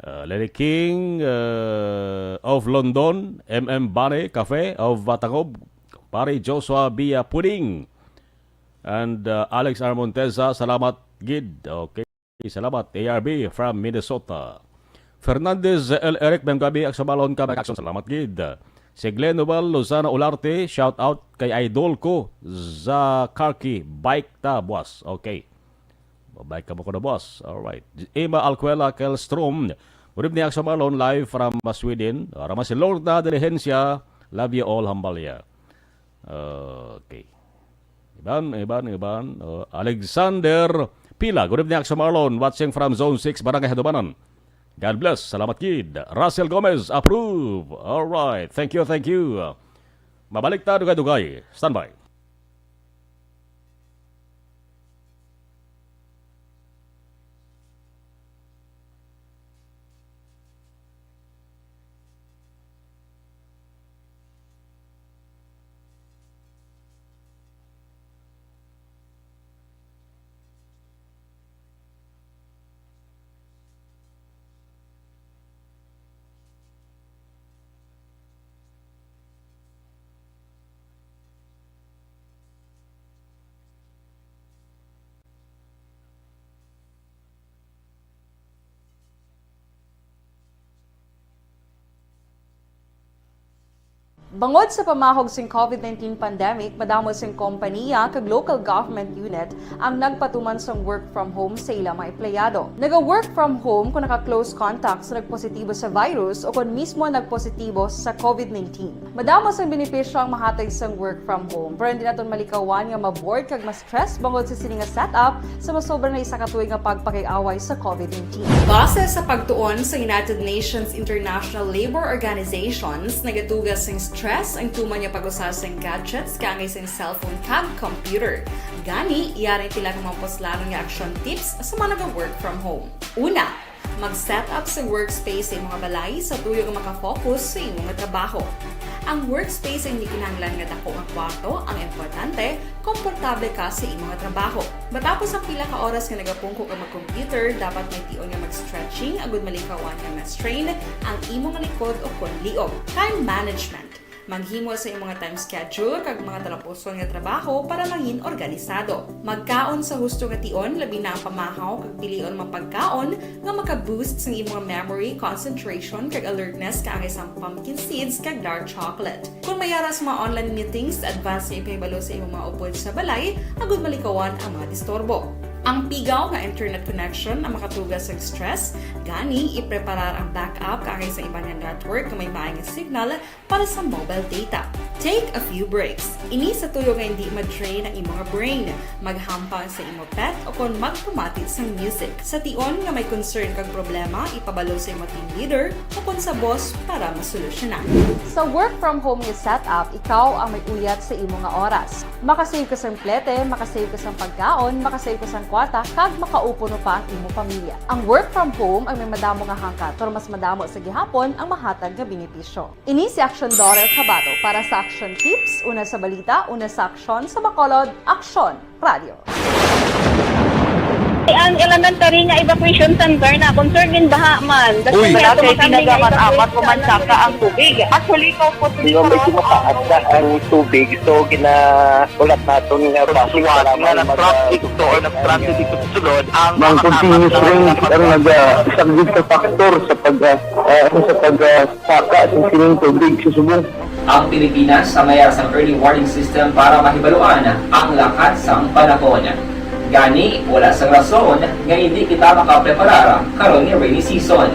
uh, Lily King, uh, of London, M M Bane Cafe of, uh, Tangob, Pare Joshua Bia Puning, and, uh, Alex R. Monteza, salamat gid. Okay, salamat, A R B from Minnesota. Fernandez L. Eric, mayong gabi, Aksumalon ka, mag-action, salamat gid. Si Glenn Noel Lozano Olarte, shout out kay idol ko sa Karki, bike ta, boss. Okay. Mabay ka mo ko na, boss. Alright. Emma Alcuela Kelstrom. Good evening, Aksumalon, live from, uh, Sweden. Rama si Lorna Diligencia. Love you all, Hambalya. Okay. Iban, iban, iban. Uh, Alexander Pila. Good evening, Aksumalon. Watching from Zone six, Barangay Hadumanan. God bless. Salamat gid. Russell Gomez, approve. Alright. Thank you, thank you. Mabalik ta dugay-dugay. Standby. Bangod sa pamahog sing COVID nineteen pandemic, madamo sing kompaniya kag local government unit ang nagpatuman sang work from home sa ila mga empleyado. Naga-work from home kon naka-close contact sa nagpositibo sa virus o kon mismo nagpositibo sa COVID nineteen. Madamo sang benepisyo ang mahatag sang work from home, pero hindi naton malikawan nga ma-bored kag ma-stress bangod sa sini nga setup sa masobra na isa ka tuig nga pagpakig-away sa COVID nineteen. Base sa pagtuon sa United Nations International Labor Organizations, nagatuga sing stress ang tuman nga pag-usa sing gadgets kaangay sing cellphone kag computer. Gani, yari ang pila ka mga puslanon nga action tips sa mga naga-work from home. Una, mag-set up sa workspace sa imong balay sa tuyo nga maka-focus sa imong trabaho. Ang workspace ay hindi kinahanglan nga dako nga kwarto, ang importante, Komportable ka sa imo nga trabaho. Matapos ang pila ka oras nga nagapungko ka mag-computer, dapat may tion nga mag-stretching agud malikawan nga ma-strain ang imo nga likod o kon liog. Time management. Maghimo sa imo nga time schedule kag mga talapuson nga trabaho para mangin organisado. Magkaon sa husto nga tion, labi na ang pamahaw kag pilion mga pagkaon nga maka-boost sang imo nga memory, concentration, kag alertness kaangay sang pumpkin seeds kag dark chocolate. Kung may ara sa mga online meetings, advance nga ipahibalo sa imo mga upod sa balay agud malikawan ang mga disturbo. Ang pigaw nga internet connection ang makatuga sa stress, gani ipreparar ang backup kaangay sa iban nga network nga may maay nga signal para sa mobile data. Take a few breaks. Ini sa tuyo nga hindi ma-drain ang imo nga brain. Maghampang sa imo pet o kon magpamati sang music. Sa tion nga may concern kag problema, ipabalo sa imo team leader o kon sa boss para masolusyonan. Sa work from home nga setup, ikaw ang may uyat sa imo nga oras. Makasave ka sang plete, makasave ka sang pagkaon, makasave ka sang kwarta, kag makaupo no pa ang imo pamilya. Ang work from home ang may madamo nga hangkat, pero mas madamo sa gihapon ang mahatag nga benepisyo. Ini si Aksyon Dorel Cabato para sa Aksyon Tips, una sa balita, una sa aksyon, sa Bacolod, Aksyon Radio. Ang elementary nga evacuation center na concern din baha man. Uy, wala kay tinaga man apat o man saka ang tubig. Actually, ko po Yung medyo mataas na ang tubig, so ginaulat naton nga bus para nga mag- nag-traffic to or nag-transit dito sa sulod ang mga continuous rain ang nag-, ah, isang big factor sa pag, ah, ah, sa pag, ah, saka sa sining tubig sa subong. Ang Pilipinas ang may sang early warning system para mahibaluan ang lakat sang panahon. Gani, wala sang rason nga hindi kita makapreparar karon nga rainy season.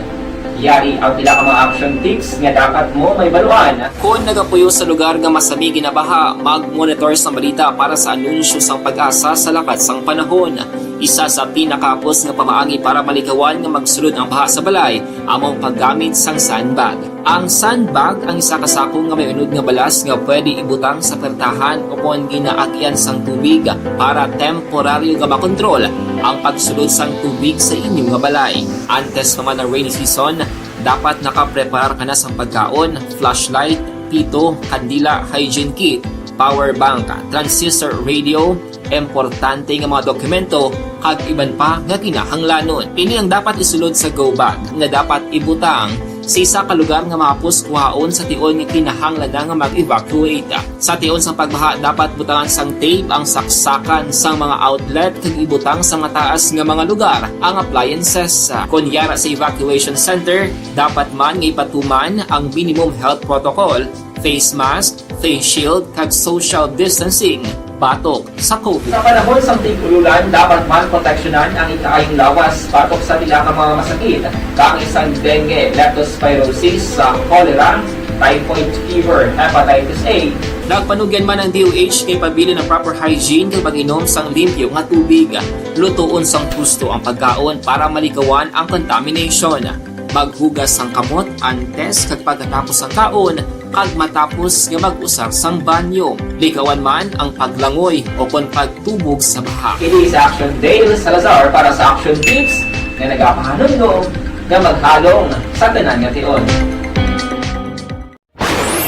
Yari ang pila ka mga action tips nga dapat mo mahibaluan. Kon nagapuyo sa lugar nga masami ginabaha, mag-monitor sang balita para sa anunsyo sang PAGASA sa lakat sang panahon. Isa sa pinakahapos nga pamaagi para malikawan nga magsulod ang baha sa balay amo ang paggamit sang sandbag. Ang sandbag ang isa ka sako nga may unod nga balas nga pwede ibutang sa pertahan o kon ginaagian sang tubig para temporaryo nga makontrol ang pagsulod sang tubig sa inyo nga balay. Antes pa man ang rainy season, dapat nakapreparar ka na sang pagkaon, flashlight, pito, kandila, hygiene kit, power bank, transistor radio, importante nga mga dokumento, kag iban pa nga kinahanglanon. Ini ang dapat isulod sa go bag nga dapat ibutang sa isa ka lugar nga mahapos kuhaon sa tion nga kinahanglan na nga mag-evacuate. Sa tion sang pagbaha, dapat butangan sang tape ang saksakan sang mga outlet kag ibutang sa mataas nga mga lugar ang appliances. Kon yara sa evacuation center, dapat man nga ipatuman ang minimum health protocol, face mask, face shield, kag social distancing batok sa COVID. Sa panahon sang tig-ululan, dapat man proteksyonan ang ikaayong lawas batok sa pila ka mga masakit, kaangay sang dengue, leptospirosis, sa cholera, typhoid fever, hepatitis A. Nagpanugyan man ang D O H kay pabilin ang proper hygiene kag pag-inom sang limpyo nga tubig. Lutoon sang husto ang pagkaon para malikawan ang contamination. Maghugas sang kamot antes kag pagkatapos sang kaon kag matapos nga mag-usar sang banyo. Likawan man ang paglangoy o kon pagtubog sa baha. Ini si Action Dale Salazar para sa Action Tips nga nagapahanumdom nga maghalong sa tanan nga tion.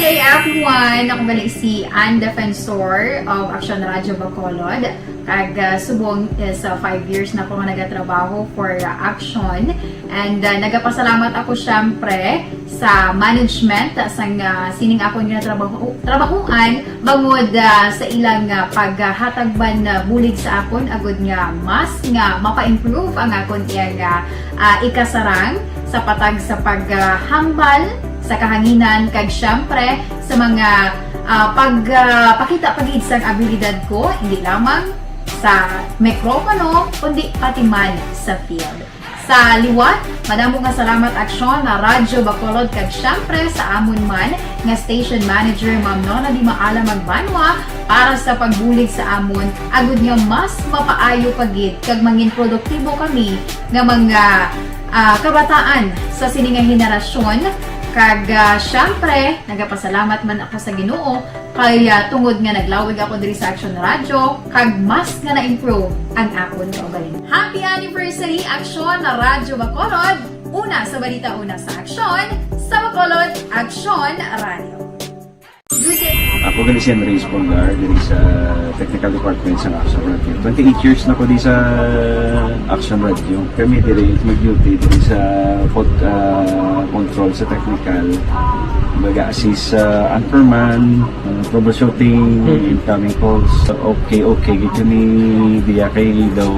Good day, everyone! Ako gali si Ann Defensor of Action Radio Bacolod. Kag, ah, subong is, ah, five years na ko nga nagatrabaho for, ah, Action. And, ah, nagapasalamat ako, syempre, sa management, ah, sang, ah, sining akon nga trabaho, trabahoan, bangod, ah, sa ilang, ah, paghatag man, ah, bulig sa akon, agud nga mas nga mapa-improve ang akon iyang, ah, ah, ikasarang sa patag sa paghambal sa kahanginan, kag syempre sa mga, ah, pag, ah, pakita pa gid sang abilidad ko, hindi lamang sa mikropono, kundi pati man sa field. Sa liwat, madamo nga salamat, Aksyon, na Radyo Bacolod, kag syempre sa amon man nga station manager, Ma'am Nona Di Maala Magbanwa, para sa pagbulig sa amon, agud nga mas mapaayo pa gid kag mangin produktibo kami nga mga, ah, kabataan sa sini nga henerasyon. Kag, ah, syempre, nagapasalamat man ako sa Ginoo kay, ah, tungod nga naglawig ako diri sa Action Radio, kag mas nga na-improve ang akon kaugalingon. Happy anniversary, Aksyon na Radyo Bacolod! Una sa balita, una sa aksyon, sa Bacolod, Aksyon Radio. Good day. Ako gali si Henry Espolgar, diri sa technical department sa Action Radio. Twenty-eight years na ko di sa Action Radio. Kami diri mag-duty diri sa pod-, ah, control sa technical. Mag-assist sa anchorman, ah, troubleshooting, Mm. incoming calls. Okay, okay, gid kami diya kay daw,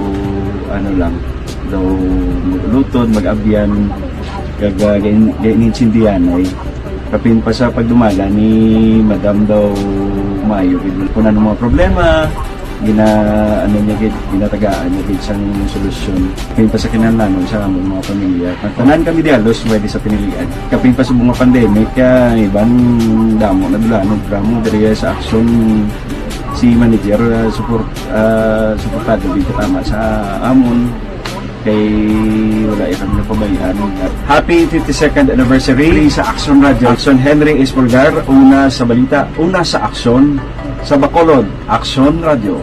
ano lang, daw mag-ulutod, mag-abyan, kag, ah, gain-, gain-, insindihan ay. Kapin pa sa pagdumala ni Madam daw maayo gid. Kung ano mga problema, gina-, ano niya gid, ginatagaan niya gid sang solusyon. Kapin pa sa kinahanglanon sa among mga pamilya. Ang tanan kami di halos pwede sa pinilian. Kapin pa sa mga pandemic, kaya iban damo na dula, no, drama diri sa Action si manager, ah, support, ah, suportado gid tama sa amon. Kay wala kami napabayaan. Happy fifty-second anniversary sa Action Radio. Action Henry Espolgar, una sa balita, una sa aksyon, sa Bacolod, Action Radio.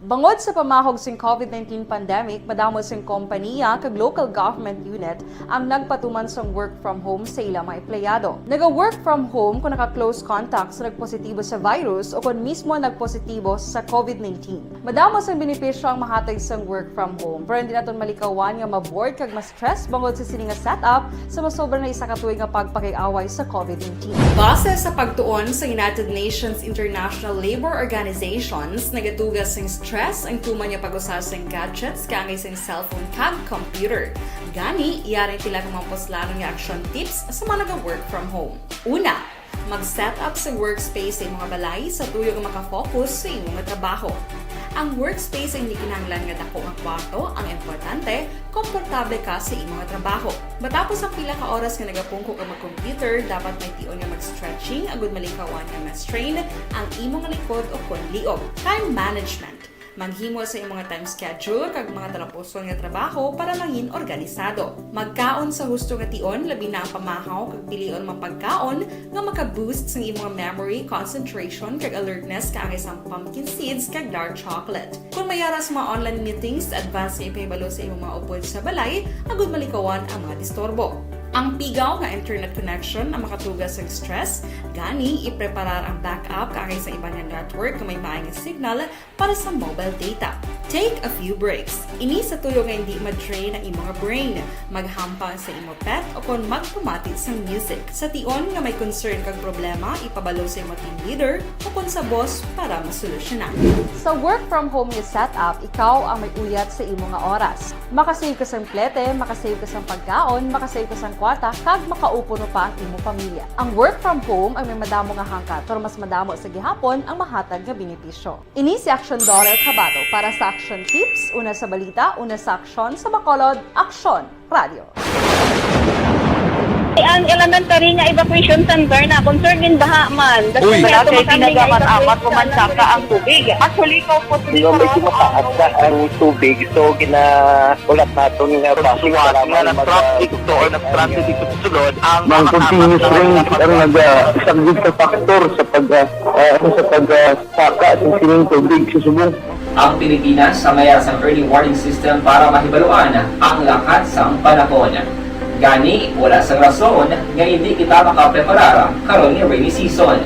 Bangod sa pamahog sing COVID nineteen pandemic, madamo sing kompaniya kag local government unit ang nagpatuman sang work from home sa ila mga empleyado. Naga-work from home kon naka-close contact sa nagpositibo sa virus o kon mismo nagpositibo sa COVID nineteen. Madamo sang benepisyo ang mahatag sang work from home, pero hindi naton malikawan nga ma-bored kag ma-stress bangod sa sini nga setup sa masobra na isa ka tuig nga pagpakig-away sa COVID nineteen. Base sa pagtuon sa United Nations International Labor Organizations, nagatuga sing stress ang tuman nga pag-usa sing gadgets kaangay sing cellphone kag computer. Gani, yari ang pila ka mga puslanon nga action tips sa mga naga-work from home. Una, mag-set up sa workspace sa imong balay sa tuyo nga maka-focus sa imo nga trabaho. Ang workspace ay hindi kinahanglan nga dako nga kwarto, ang importante, komportable ka sa imo nga trabaho. Matapos ang pila ka oras nga nagapungko ka mag-computer, dapat may tion nga mag-stretching agud malikawan nga ma-strain ang imo nga likod o kon liog. Time management. Maghimo sa imong time schedule kag mga talapuson nga trabaho para mangin organisado. Magkaon sa husto nga tion, labi na ang pamahaw kag pilion mga pagkaon nga maka-boost sang imong memory, concentration, kag alertness kaangay sang pumpkin seeds kag dark chocolate. Kon may ara sa mga online meetings, advance nga ipahibalo sa imong mga upod sa balay agud malikawan ang mga disturbo. Ang pigaw nga internet connection ang makatuga sang stress, gani ipreparar ang backup kaangay sa iban nga network nga may maay nga signal para sa mobile data. Take a few breaks. Ini sa tuyo nga hindi ma-drain ang imong brain. Maghampang sa imo pet o kon magpamati sang music. Sa tion nga may concern kag problema, ipabalo sa imo team leader o kon sa boss para masolusyonan. Sa work from home nga setup, ikaw ang may uyat sa imo nga oras. Makasave ka sang plete, makasave ka sang pagkaon, makasave ka sang kwarta, kag makaupo pa ang imo pamilya. Ang work from home ay may madamo nga hangkat, pero mas madamo sa gihapon ang mahatag nga benepisyo. Ini si Action Daughter Kabato para sa Action Tips, una sa balita, una sa aksyon, sa Bacolod, Action Radio. Ang elementary nga evacuation center na concern din baha man. Uy. Wala kay tinaga man amat mo man saka ang tubig. Actually, ko po Pero medyo mataas na ang tubig, so ginaulat naton nga bus nga nag-traffic to or nag-transit dito sa sulod ang Mang continuous rain ang nag-, ah, isang big factor sa pag, ah, ah, sa pag, ah, saka sa sining tubig sa subong. Ang Pilipinas sa mayar sang early warning system para mahibaluan ang lakat sang panahon. Gani, wala sang rason nga hindi kita makapreparar karon nga rainy season.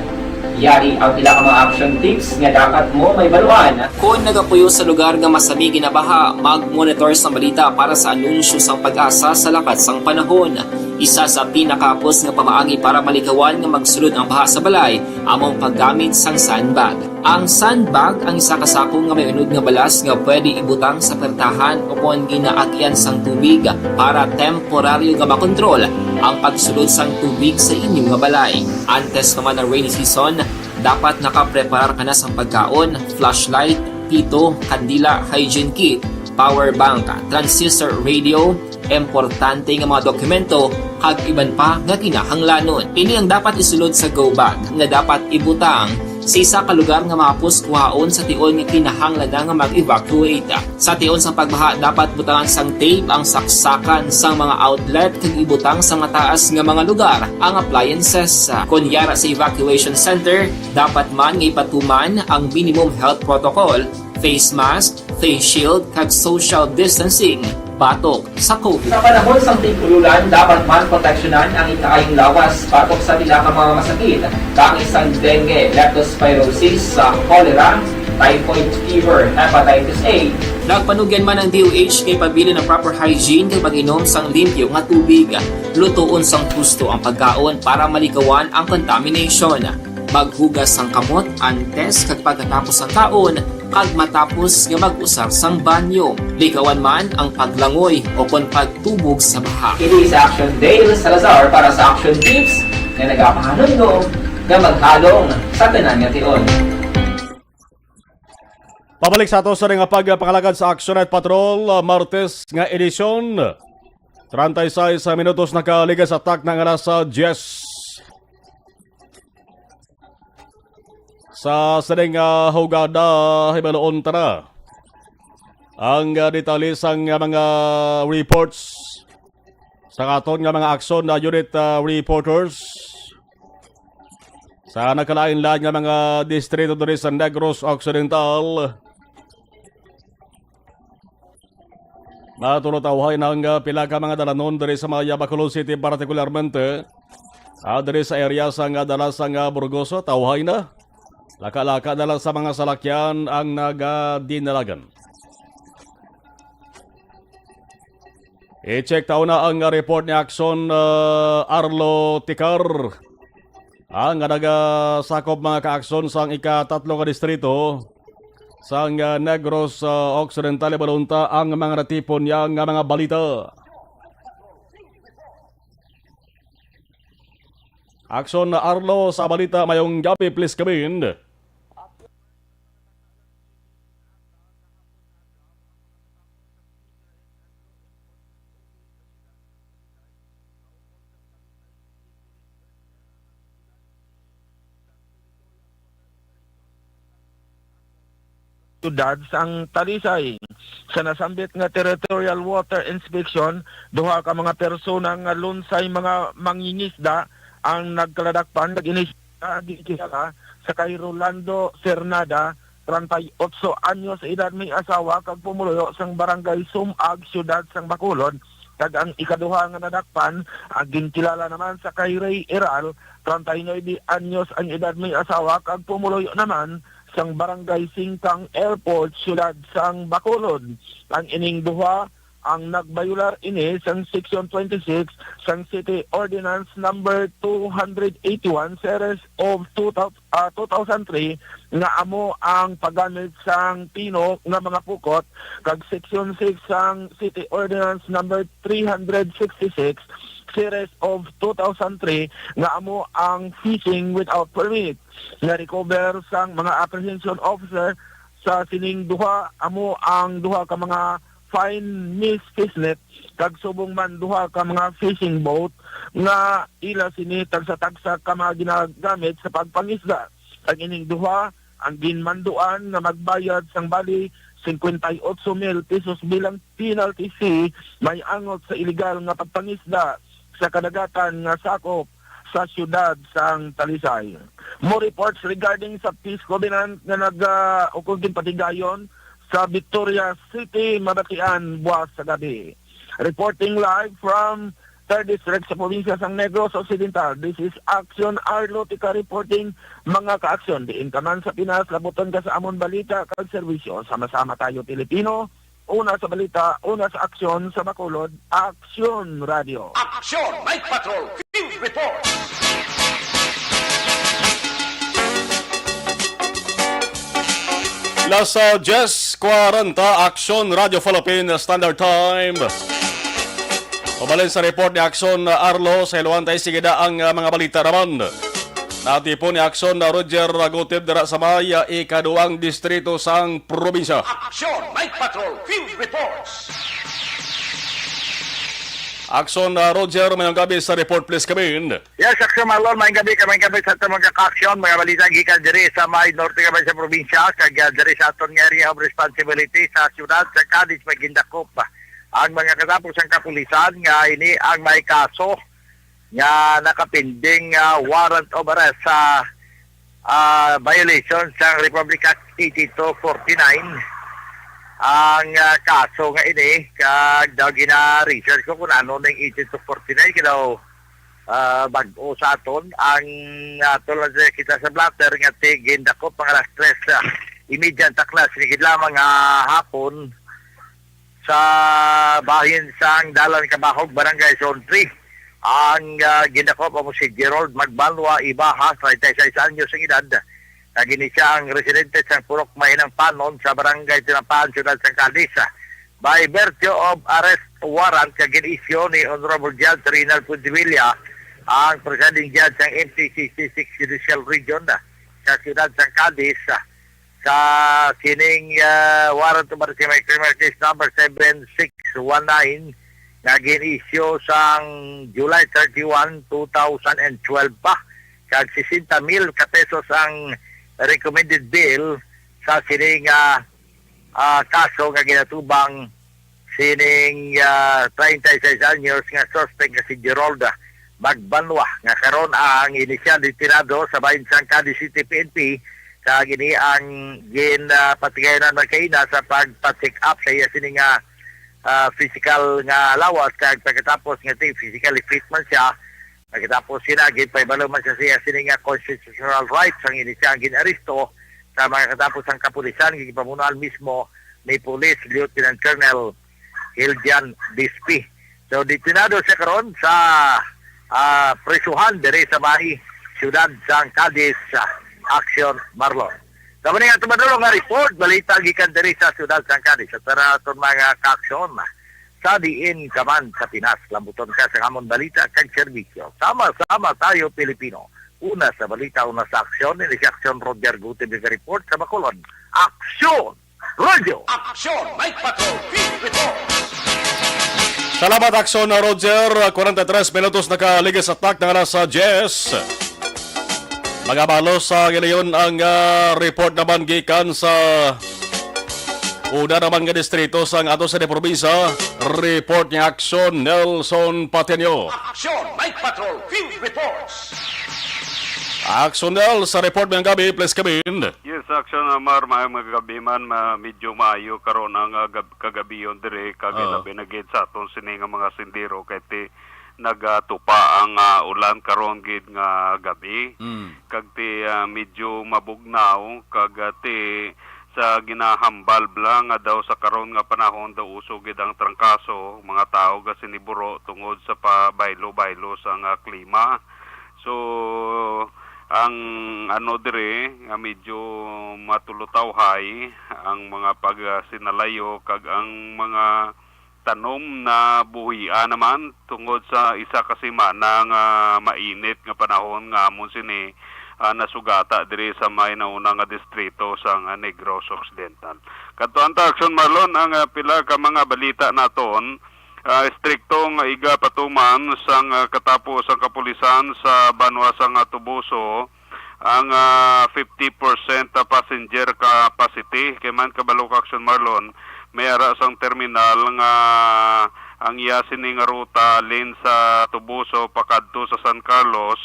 Yari ang pila ka mga action tips nga dapat mo mahibaluan. Kon nagapuyo sa lugar nga masami ginabaha, mag-monitor sang balita para sa anunsyo sang PAGASA sa lakat sang panahon. Isa sa pinakahapos nga pamaagi para malikawan nga magsulod ang baha sa balay amo ang paggamit sang sandbag. Ang sandbag ang isa ka sako nga may unod nga balas nga pwede ibutang sa pertahan o kon ginaagian sang tubig para temporaryo nga makontrol ang pagsulod sang tubig sa inyo nga balay. Antes pa man ang rainy season, dapat nakapreparar ka na sang pagkaon, flashlight, pito, kandila, hygiene kit, power bank, transistor radio, importante nga mga dokumento, kag iban pa nga kinahanglanon. Ini ang dapat isulod sa go bag nga dapat ibutang sa isa ka lugar nga mahapos kuhaon sa tion nga kinahanglan na nga mag-evacuate. Sa tion sang pagbaha, dapat butangan sang tape ang saksakan sang mga outlet kag ibutang sa mataas nga mga lugar ang appliances. Kon yara sa evacuation center, dapat man nga ipatuman ang minimum health protocol, face mask, face shield, kag social distancing batok sa COVID. Sa panahon sang tig-ululan, dapat man proteksyonan ang ikaayong lawas batok sa pila ka mga masakit, kaangay sang dengue, leptospirosis, sa cholera, typhoid fever, hepatitis A. Nagpanugyan man ang D O H kay pabilin ang proper hygiene kag pag-inom sang limpyo nga tubig. Lutoon sang husto ang pagkaon para malikawan ang contamination. Maghugas sang kamot antes kag pagkatapos sang kaon, kag matapos nga mag-usar sang banyo. Likawan man ang paglangoy o kon pagtubog sa baha. Kini si Action Dale Salazar para sa Action Tips nga nagapahanumdom nga maghalong sa tanan nga tion. Pabalik sa ato sa nga pagpangalagad sa Action Night Patrol, ah, Martes nga edisyon. Treinta y seis minutos nakaligas sa takna nga alas, ah, diyes. Sa sining, ah, hugada, hibaluon ta na ang, ah, detalye sang, ah, mga reports sa aton nga mga aksyon na unit, ah, reporters sa nagkalain-lain nga mga distrito diri sa Negros Occidental. Matulotawhay na ang, ah, pila ka mga dalanon diri sa Maya, Bacolod City, partikularmente, ah, diri sa area sa nga dala sa nga Burgos, tawhay na. Laka-laka na lang sa mga salakyan ang nagadinalagan. I-check ta una ang report ni Action, ah, Arlo Ticar. Ah, nga nagasakop mga kaakson sang ikatatlo ka distrito sang, ah, Negros, ah, Occidental, ibalunta ang mga natipon niya nga mga balita. Action Arlo sa balita, mayong gabi, please come in. Siyudad sang Talisay. Sa nasambit nga territorial water inspection, duha ka mga persona nga lunsay mga mangingisda ang nagkaladakpan kag ini siya ginkilala sa kay Rolando Cernada, treinta y ocho anyos sa edad, may asawa kag pumuluyo sang Barangay Sumag, Siyudad sang Bacolod, kag ang ikaduha nga nadakpan, ang ginkilala naman sa kay Ray Eral, treinta y nuebe anyos ang edad, may asawa kag pumuluyo naman sang Barangay Singkang Airport, Siyudad sang Bacolod. Ang ining duha ang nagbayular ini sang Section twenty-six sang City Ordinance Number two hundred eighty-one, Series of two thou-, ah, two thousand three, nga amo ang paggamit sang pino nga mga pukot, kag Section six sang City Ordinance Number three hundred sixty-six, Series of two thousand three, nga amo ang fishing without permit. Na-recover sang mga apprehension officer sa sining duha, amo ang duha ka mga fine mesh fishnet, kag subong man duha ka mga fishing boat nga ila sini tagsa-tagsa ka mga ginagamit sa pagpangisda. Ang ining duha, ang ginmanduan nga magbayad sang bali cincuenta y ocho mil pesos bilang penalty fee may angot sa iligal nga pagpangisda sa kadagatan nga sakop sa siyudad sang Talisay. More reports regarding sa peace covenant nga nag, ah, ukon ginpatigayon sa Victoria City, mabatian buwas sa gabi. Reporting live from Third District sa probinsya sang Negros Occidental, this is Action Arlo Tika reporting, mga ka-aksyon. Diin ka man sa Pinas, labuton ka sa amon balita kag serbisyo. Sama-sama tayo, Pilipino. Una sa balita, una sa aksyon, sa Bacolod, Aksyon Radio. Aksyon! Night Patrol Field Report! Las, ah, diyes kwarenta, Aksyon Radio Philippine Standard Time. Pabalin sa report ni Aksyon Arlo, sa iluhan tayo, sige na ang, ah, mga balita naman. Natipon ni Aksyon na Roger Ragutib dira sa may, ah, ikaduwang distrito sang probinsya. Aksyon Night Patrol Field Reports. Aksyon, ah, Roger, mayong gabi sa report, please come in. Yes, Aksyon Marlon, mayong gabi ka, mayong gabi sa aton mga ka-aksyon, mga balita gikan diri sa may norte ka sa probinsya, kag, ah, diri sa aton nga area of responsibility sa siyudad sa Cadiz, may gindakop ang mga katapos ang kapulisan nga ini ang may kaso nga nakapinding, ah, warrant of arrest sa, ah, violation sa Republic Act eighty-two forty-nine. Ang, ah, kaso nga ini, kag daw gina-research ko kung ano ning eighty-two forty-nine, kay daw, ah, bag-o sa aton. Ang, ah, tulad sa kita sa blotter nga ti-, gindakop mga alas tres, ah, imedya ang takna, sige lamang, ah, hapon, sa bahin sang Dalan Kabahog, Barangay Zone three. Ang, ah, gindakop amo si Gerald Magbanwa Ibaha, treinta y seis anyos ang edad. Nagini siya ang residente sa Purok Mahinang Panon sa Barangay Tinapan, Siyudad sang Cadiz. By virtue of arrest warrant nga gin-issue ni Honorable Judge Reynald Puentevilla, ang presiding judge sang M T C C six Judicial Region sa Siyudad sang Cadiz, sa kining, ah, warrant of arrest, may criminal case number seven six one nine, nga gin-issue sang July thirty-one, two thousand and twelve pa, kag sesenta mil ka pesos ang recommended bail sa sini nga, ah, kaso nga ginatubang sining, ah, treinta y seis anyos nga suspect nga si Gerald Magbanwa, nga karon ang inisyal detenado sa bahin sang Cadiz City P N P, kag ini ang gin, ah, patigayonan man kaina sa pagpa-check up sa iya sini nga, ah, physical nga lawas, kag pagkatapos nga ti-, physically fit man siya, pagkatapos sina, ginpahibalo man siya sa iya sini nga constitutional rights ang ini siya ang gin-aresto sa mga katapos ang kapulisan, gipamunuan mismo ni Police Lieutenant Colonel Hildian Bispi. So, detenado siya karon sa, ah, prisuhan diri sa may siyudad sang Cadiz, sa Action Marlon. Sa mga ato madulong nga report, balita gikan diri sa siyudad sang Cadiz. Sa tara aton mga kaaksyon, sa diin ka man sa Pinas, lambuton ka sa amon balita kag serbisyo. Sama-sama tayo, Pilipino. Una sa balita, una sa aksyon, ini si Aksyon Roger Gutierrez report sa Bacolod. Aksyon! Radyo! Aksyon! Night Patrol Field Report! Salamat, Aksyon Roger. Kwarenta y tres minutos nakaligis sa tak na alas diyes. Mga balos sa ginayon ang, ah, report naman gikan sa una naman nga distrito sang ato sa probinsya. Report ni Aksyon Nelson Patenio. Aksyon Night Patrol Field Reports. Aksyon Nel, sa report ngayong gabi, please come in. Yes, Aksyon Amar, maayong mga gabi man, ma-, medyo maayo karon ang, ah, gab-, kagabion diri, kag Oo. labi na gid sa aton sini nga mga sendero, kay ti nagatupa ang, ah, ulan karon gid nga gabi. Mm. Kag ti, ah, medyo mabugnaw, kag, ah, ti sa ginahambal bala nga daw sa karon nga panahon daw uso gid ang trangkaso, mga tawo gasiniburo tungod sa pabaylo-baylo sa nga klima. So, ang ano diri nga medyo matulutawhay ang mga pagsinalayo kag ang mga tanom na buhia naman tungod sa isa ka semana nga mainit nga panahon nga amon sini ah, nasugata diri sa may nauna nga distrito sang, ah, Negros Occidental. Kadtuan ta, Action Marlon, ang, ah, pila ka mga balita naton. Ah, istriktong igapatuman sang, ah, katapo sang kapulisan sa banwa sang, ah, Toboso ang, ah, fifty percent passenger capacity. Kay man kabalo ka, Action Marlon, may ara sang terminal nga ang iya sini nga ruta halin sa Toboso pakadto sa San Carlos,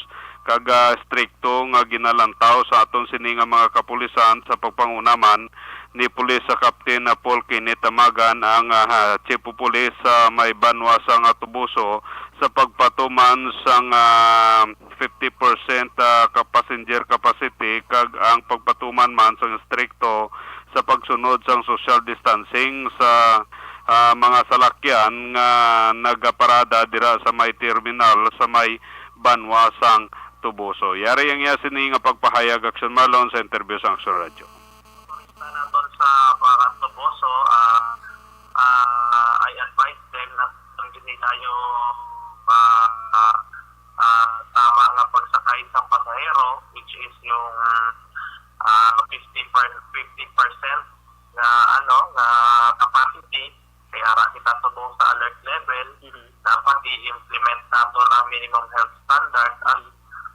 kag, ah, istrikto nga ginalantaw sa aton sini nga mga kapulisan sa pagpanguna man ni Police Captain Paul Kenneth Amagan, ang, ah, Chief of Police sa may banwa sang Toboso, sa pagpatuman sang, ah, fifty percent, ah, ka passenger capacity, kag ang pagpatuman man sang istrikto sa pagsunod sang social distancing sa, ah, mga salakyan nga nagaparada dira sa may terminal sa may banwa sang Toboso. Yari ang iya sini nga pagpahayag, Action Marlon, sa interview sa Action Radio. Turista naton sa Baran Toboso, ah, ah, I advise them na ang ginikayo pa, ah, ah, tama nga pagsakay sa pasahero, which is yung, ah, fifty per, fifty percent nga, ano, nga capacity, kay ara kita subong sa alert level, Mhm. dapat i-implement naton ang minimum health standard as,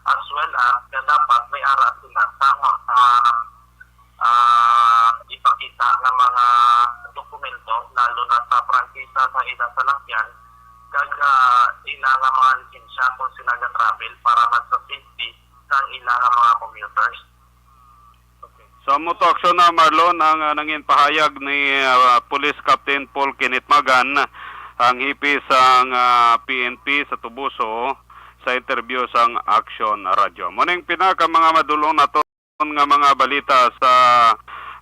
as well as nga dapat may ara sila sa, ah, ah, ipakita nga mga dokumento, lalo na sa prangkisa sa ilang salakyan, kag, ah, ila nga mga lisensya kung sila ga-travel para man sa safety sang ila nga mga commuters. Okay. So, amo to, Action, ah, Marlon, ang, ah, nangin pahayag ni, ah, Police Captain Paul Kenneth Magan, ang hepe sang, ah, P N P sa Toboso, sa interview sang Action Radio. Mo ning pina ka mga madulong nato nga mga balita sa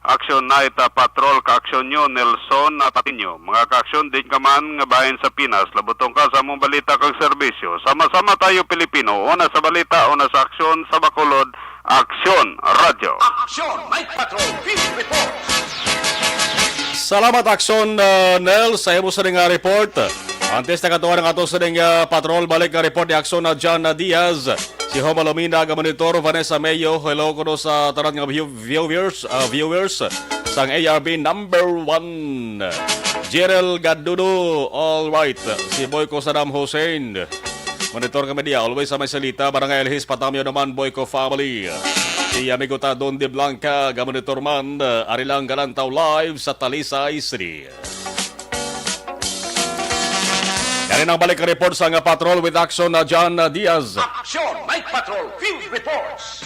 Action Night, ah, Patrol, ka-action nyo, Nelson, ah, Patiño. Mga ka-action, din ka man nga bahin sa Pinas, labutong ka sa among balita kag serbisyo. Sama-sama tayo, Pilipino. Una sa balita, una sa aksyon, sa Bacolod, Action Radio. Action Night Patrol Field Report. Salamat, Action, uh, Nel, sa imo sa ning, uh, report. Antes na katuwa ng ato sa ning, uh, patrol, balik nga report ni Action na John, uh, Diaz. Si Homa Lumina, ga-monitor, Vanessa Mayo, hello kuno sa tanan nga view-, viewers, ah, viewers sang A R B number one. Jerel Gadudo, all right. Si Boyko Saddam Hussein, monitor kami diya, always sa may salita, Barangay Elhis, Patamyo naman, Boyko family. Si amigo ta Don De Blanca, ga-monitor man, ari lang Galantaw live sa Talisay City. Yan ang balik report sa nga patrol with Action na John Diaz. Action Night Patrol Field Reports.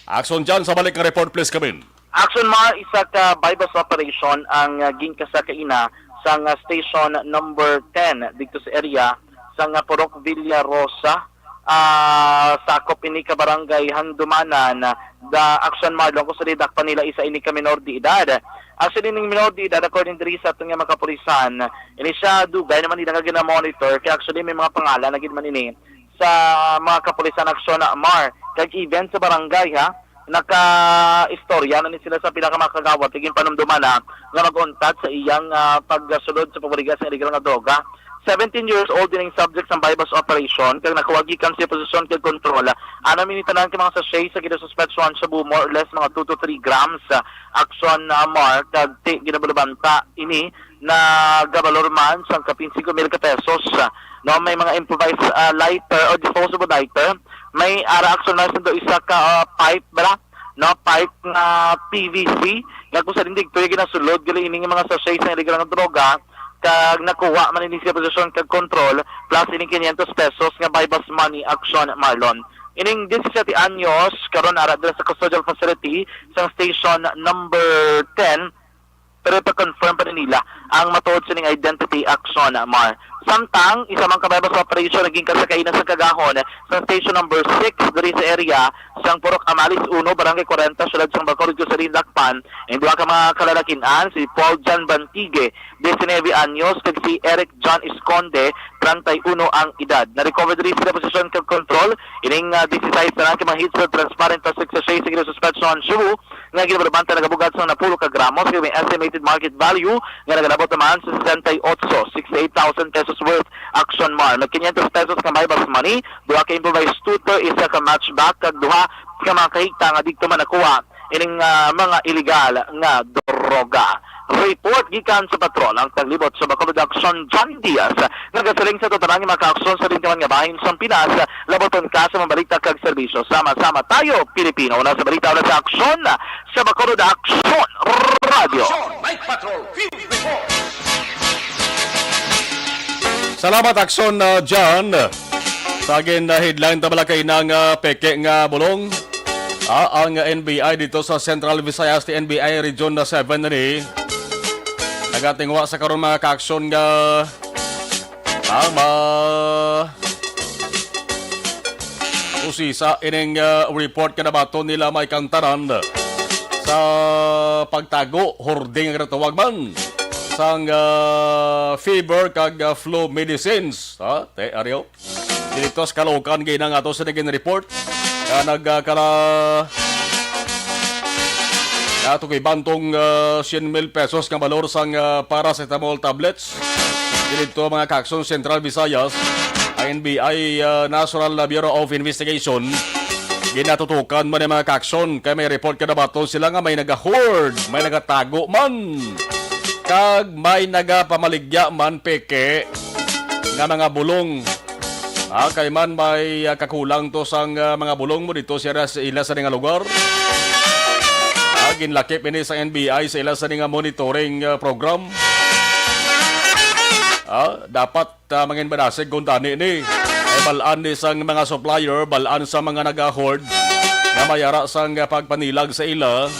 Action John, sa balik nga report, please come in. Action Mar, isa ka buy-bust operation ang, ah, ginkasa kaina sa nga station number ten dito sa area sa nga Purok Villa Rosa. Ah, sakop ini ka barangay Handumanan, da Action Marlon, kung sa didakpan nila isa ini ka minor de edad. Actually, ning minor de edad, according diri sa aton nga mga kapulisan, ini siya dugay naman nila nga gina-monitor, kaya actually may mga pangalan na gid man ini sa mga kapulisan Action Mar, kag even sa barangay, ha, naka-istorya na ni sila sa pila ka mga kagawad, kag ginpanumduman na nga mag-untad sa iyang, ah, pagsulod sa pagbuliga sa illegal nga droga. Seventeen years old din ang subject sa buy-bust operation, kag nakuha gikan sa posisyon kag kontrol. Ano, minitanan ka mga sachet sa ginasuspetsyohan shabu, more or less mga two to three grams, ah, Action, ah, Mar, kag ti ginabulabanta ini nagabalor man sang kapin singko mil ka pesos. No, may mga improvised, ah, lighter o disposable lighter, may ara Action Mar, sa isa ka, ah, pipe, bala, no, pipe nga P V C, nga kung sa dindig to, ginasulod gali ini nga mga sachet sa illegal nga droga, kag nakuha man ini sa posisyon kag kontrol, plus ining quinientos pesos nga buy-bust money, Action Marlon. Ining disisiete anyos, karon ara dira sa custodial facility sa station number ten, pero ipa-confirm pa ni nila ang matuod sining identity, Action Mar. Samtang, isa man ka buy-bust operation naging kasakainan sa kagahon sa station number six diri sa area sang Purok Amalis uno, Barangay forty, Siyudad sang Bacolod, kung sa dinakpan ang duha ka mga kalalakin-an, si Paul John Bantigue, diecinuebe anyos, kag si Eric John Esconde, treinta y uno ang edad. Na-recover diri sa posisyon kag kontrol ining, ah, dieciséis tanan ka mga heated transparent plastic sachet sa ginasuspetsyohan shabu nga ginabulabanta nagabug-at sang napulo ka gramos, kag may estimated market value nga nagalabot naman sa sesenta y ocho, sixty-eight thousand pesos worth action man. May quinientos pesos nga buy-back money, duha ka improvised scooter, isa ka match bag, kag duha ka mga kahigta nga didto man nakuha ining, ah, mga illegal nga droga. Report gikan sa patrol ang taglibot sa Bacolod Action, John Diaz, nagasiling sa tanan nga mga kaaksyon sa dintiman nga bahin sang Pinas, labuton ka sa mga balita kag serbisyo. Sama-sama tayo, Pilipino. Una sa balita, una sa aksyon, sa Bacolod Action Radio. Action, Night Patrol, Field Report. Salamat, Aksyon, uh, John. Sa akin, uh, headline, tabala kay nang, uh, peke nga bulong. Ah, ang N B I dito sa Central Visayas, N B I Region na seven na ni. Nagatingwa sa karon, mga kaaksyon, nga, ah, ma-, usisa ining, ah, report nga nabaton nila may kantanan sa pagtago, hoarding ang ginatawag man sang, ah, fever kag, ah, flu medicines. Ha? Te, Aryo? Dito sa Caloocan, ginang ato sa naging report. Nga nagkala, nga tukoy bantong, ah, siyam mil pesos nga balor sang, ah, paracetamol tablets. Dito, mga kaaksyon, Central Visayas, ang N B I, ah, National Bureau of Investigation, ginatutukan man ang mga kaaksyon kay may report ka nabaton sila nga may nagahord, may nagatago man, kag may nagapamaligya man peke nga mga bulong. Ah, kay man may, ah, kakulang to sang, ah, mga bulong mo dito siya sa ila sa nga lugar. Ah, ginlakip ini sa N B I sa ila sa nga monitoring, ah, program. Ah, dapat, ah, mangin manasig kung tani ni. Ay balaan ni sang mga supplier, balaan sa mga nag-hoard nga mayara sang, ah, pagpanilag sa ila.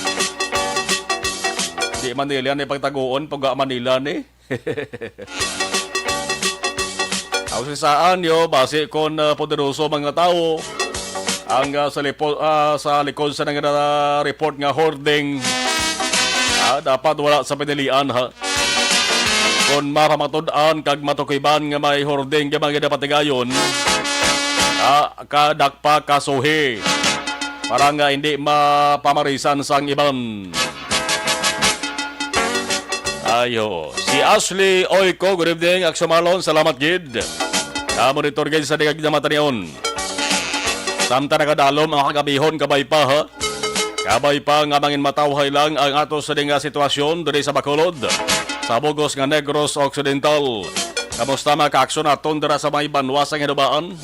Di man nila ni pagtaguon, pag Manila ni. Ang sisaan yo, basi kon, ah, poderoso mga tawo ang, ah, sa lipo-, ah, sa likod sa nag-report nga hoarding, ah, dapat wala sa pinilian, ha. Kon mapamatud-an kag matukiban nga may hoarding nga mga ginapatigayon, ah, kadakpa kasuhi para nga hindi mapamarisan sang iban. Ayo. Si Ashley Oiko, good evening, Aksyon Marlon. Salamat gid. Ah, monitor gid sa dingag na matanion. Samtang nagadalom ang kagabihon, kabay pa, ha? Kabay pa nga mangin matawhay lang ang ato sa dinga sitwasyon diri sa Bacolod, sa bugos nga Negros Occidental. Kamusta mga kaaksyon naton dira sa may banwa sa Ginubaan?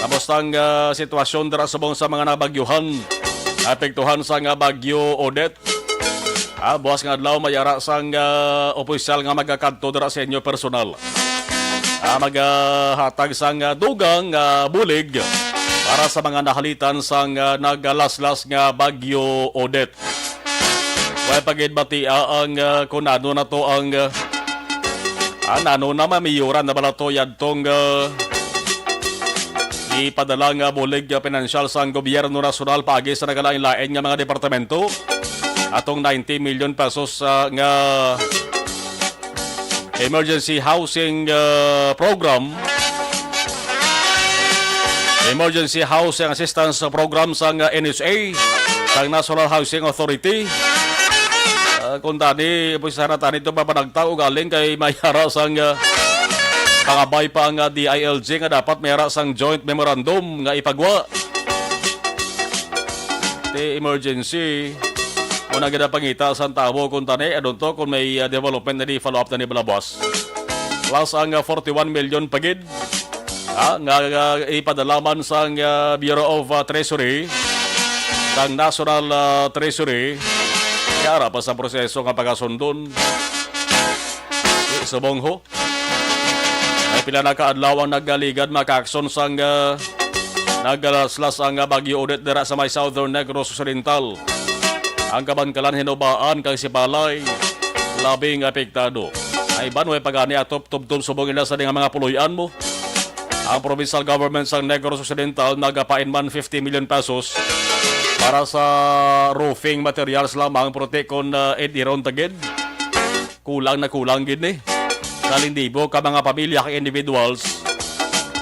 Kamusta ang, ah, sitwasyon dira subong sa mga nabagyuhan, apektuhan sa nga Bagyo Odette? Ah, buwas nga adlaw, may ara sang, ah, opisyal nga magakadto dira sa inyo personal. Ah, magahatag sang, ah, dugang, ah, bulig para sa mga nahalitan sang, ah, nagalaslas nga Bagyo Odette. Way pagid batia ang, ah, kung ano na to ang, ah, ah, nano na mamiyuran na bala to yadtong, ah, ipadala nga bulig, ah, pinansyal sang gobyerno nasyonal paagi sa nagalain-lain nga mga departamento. Atong ninety million pesos, ah, nga emergency housing, ah, program, emergency housing assistance program sang, ah, N H A, sang National Housing Authority. Ah, kung tani, pwede sana tani ito mapanagtag o galing kay may ara sang, ah, pangabay pa ang, ah, D I L G nga dapat may ara sang joint memorandum nga ipagwa. Ti emergency, muna gid ang pangita sa tawo kung tani, ano to, kung may, ah, development na di follow up na ni balabas. Plus ang, ah, forty-one million pa gid, ah, nga, nga ipadala man sang, ah, Bureau of, ah, Treasury, sang National, ah, Treasury. Kaya ara pa sa proseso nga pagkasundon. Di subong ho. Ay pila na ka adlaw ang nagaligad, mga kaaksyon, sang, ah, nagalaslas ang, ah, Bagyo Odette dira sa may Southern Negros Occidental. Ang Kabankalan, Hinubaan, kag Sipalay, labing apektado. Ay iban way pagani atop tubtob subong ila sa di nga mga puloy-an mo. Ang provincial government sang Negros Occidental nagapain man fifty million pesos para sa roofing materials lamang, pero ti kon, ah, ed iron tagid, kulang na kulang gid ni. Sa lindibo ka mga pamilya kag individuals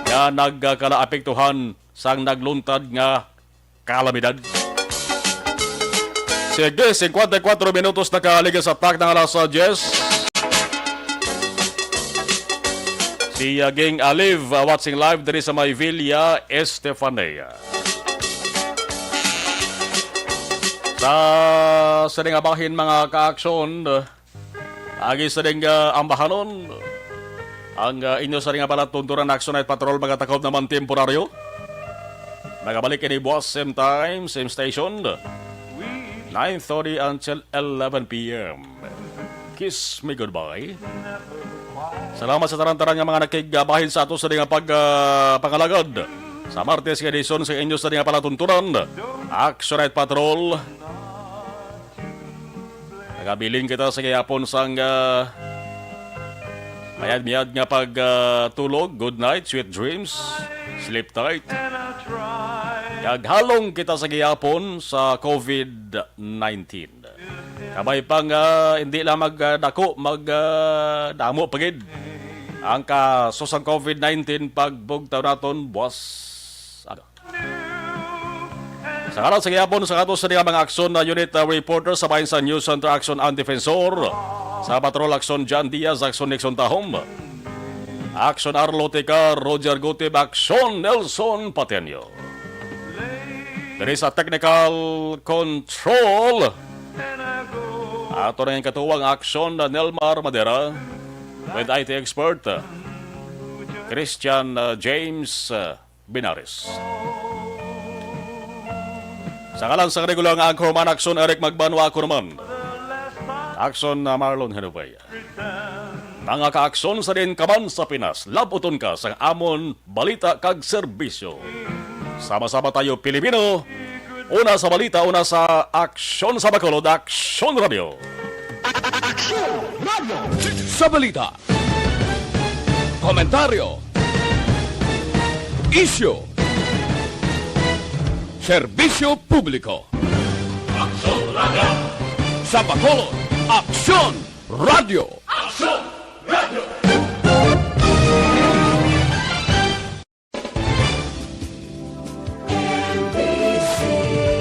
nga nagkalaapektuhan sang nagluntad nga kalamidad. Sige, singkwenta y kuwatro minutos na kaaliga sa tak ng alas diyes. Si, uh, Ging Aliv, uh, watching live diri sa may Villa Estefania. Sa sini nga bahin, mga kaaksyon, uh, agi sa ding, uh, ambahanon, ang, uh, inyo sa nga palatuntunan, Action Night Patrol, mga takob naman temporaryo. Magabalik ini buwas, same time, same station, nine thirty until eleven p m. Kiss me goodbye. Salamat sa tanan-tanan nga mga nakigbahin sa ato sa nga pag, ah, pangalagad sa Martes nga edisyon sa inyo sa nga palatuntunan, Action Night Patrol. Nagabilin kita sa gihapon sang, ah, mayad-miyad nga pag, ah, tulog. Good night, sweet dreams, sleep tight. Naghalong kita sa gihapon sa covid nineteen. Kabay pang, ah, hindi lang mag, ah, dako, mag, ah, damo pa gid ang kaso sang covid nineteen pagbugtaw naton buwas. Ano? Sa ngalan sa gihapon sa ato sa mga aksyon na unit, ah, reporter sa bahin sa News Center Action and Defensor, sa Patrol Action John Diaz, Action Nixon Tahom, Action Arlo Tika, Roger Gutib, Action Nelson Patenio. Diri sa technical control, ato na yung katuwang aksyon na Nelmar Madera with I T expert, uh, Christian, uh, James, uh, Binares. Sa ngalan sa regular nga anchorman, Aksyon Eric Magbanwa, ako naman, Aksyon, uh, Marlon Henupay. Mga kaaksyon sa din ka man sa Pinas, labuton ka sa amon balita kag serbisyo. Sama-sama tayo, Pilipino. Una sa balita, una sa aksyon sa Bacolod, Aksyon Radio. Aksyon Radio. Sa balita, komentaryo, isyu, serbisyo publiko. Aksyon Radio. Sa Bacolod, Aksyon Radio. Aksyon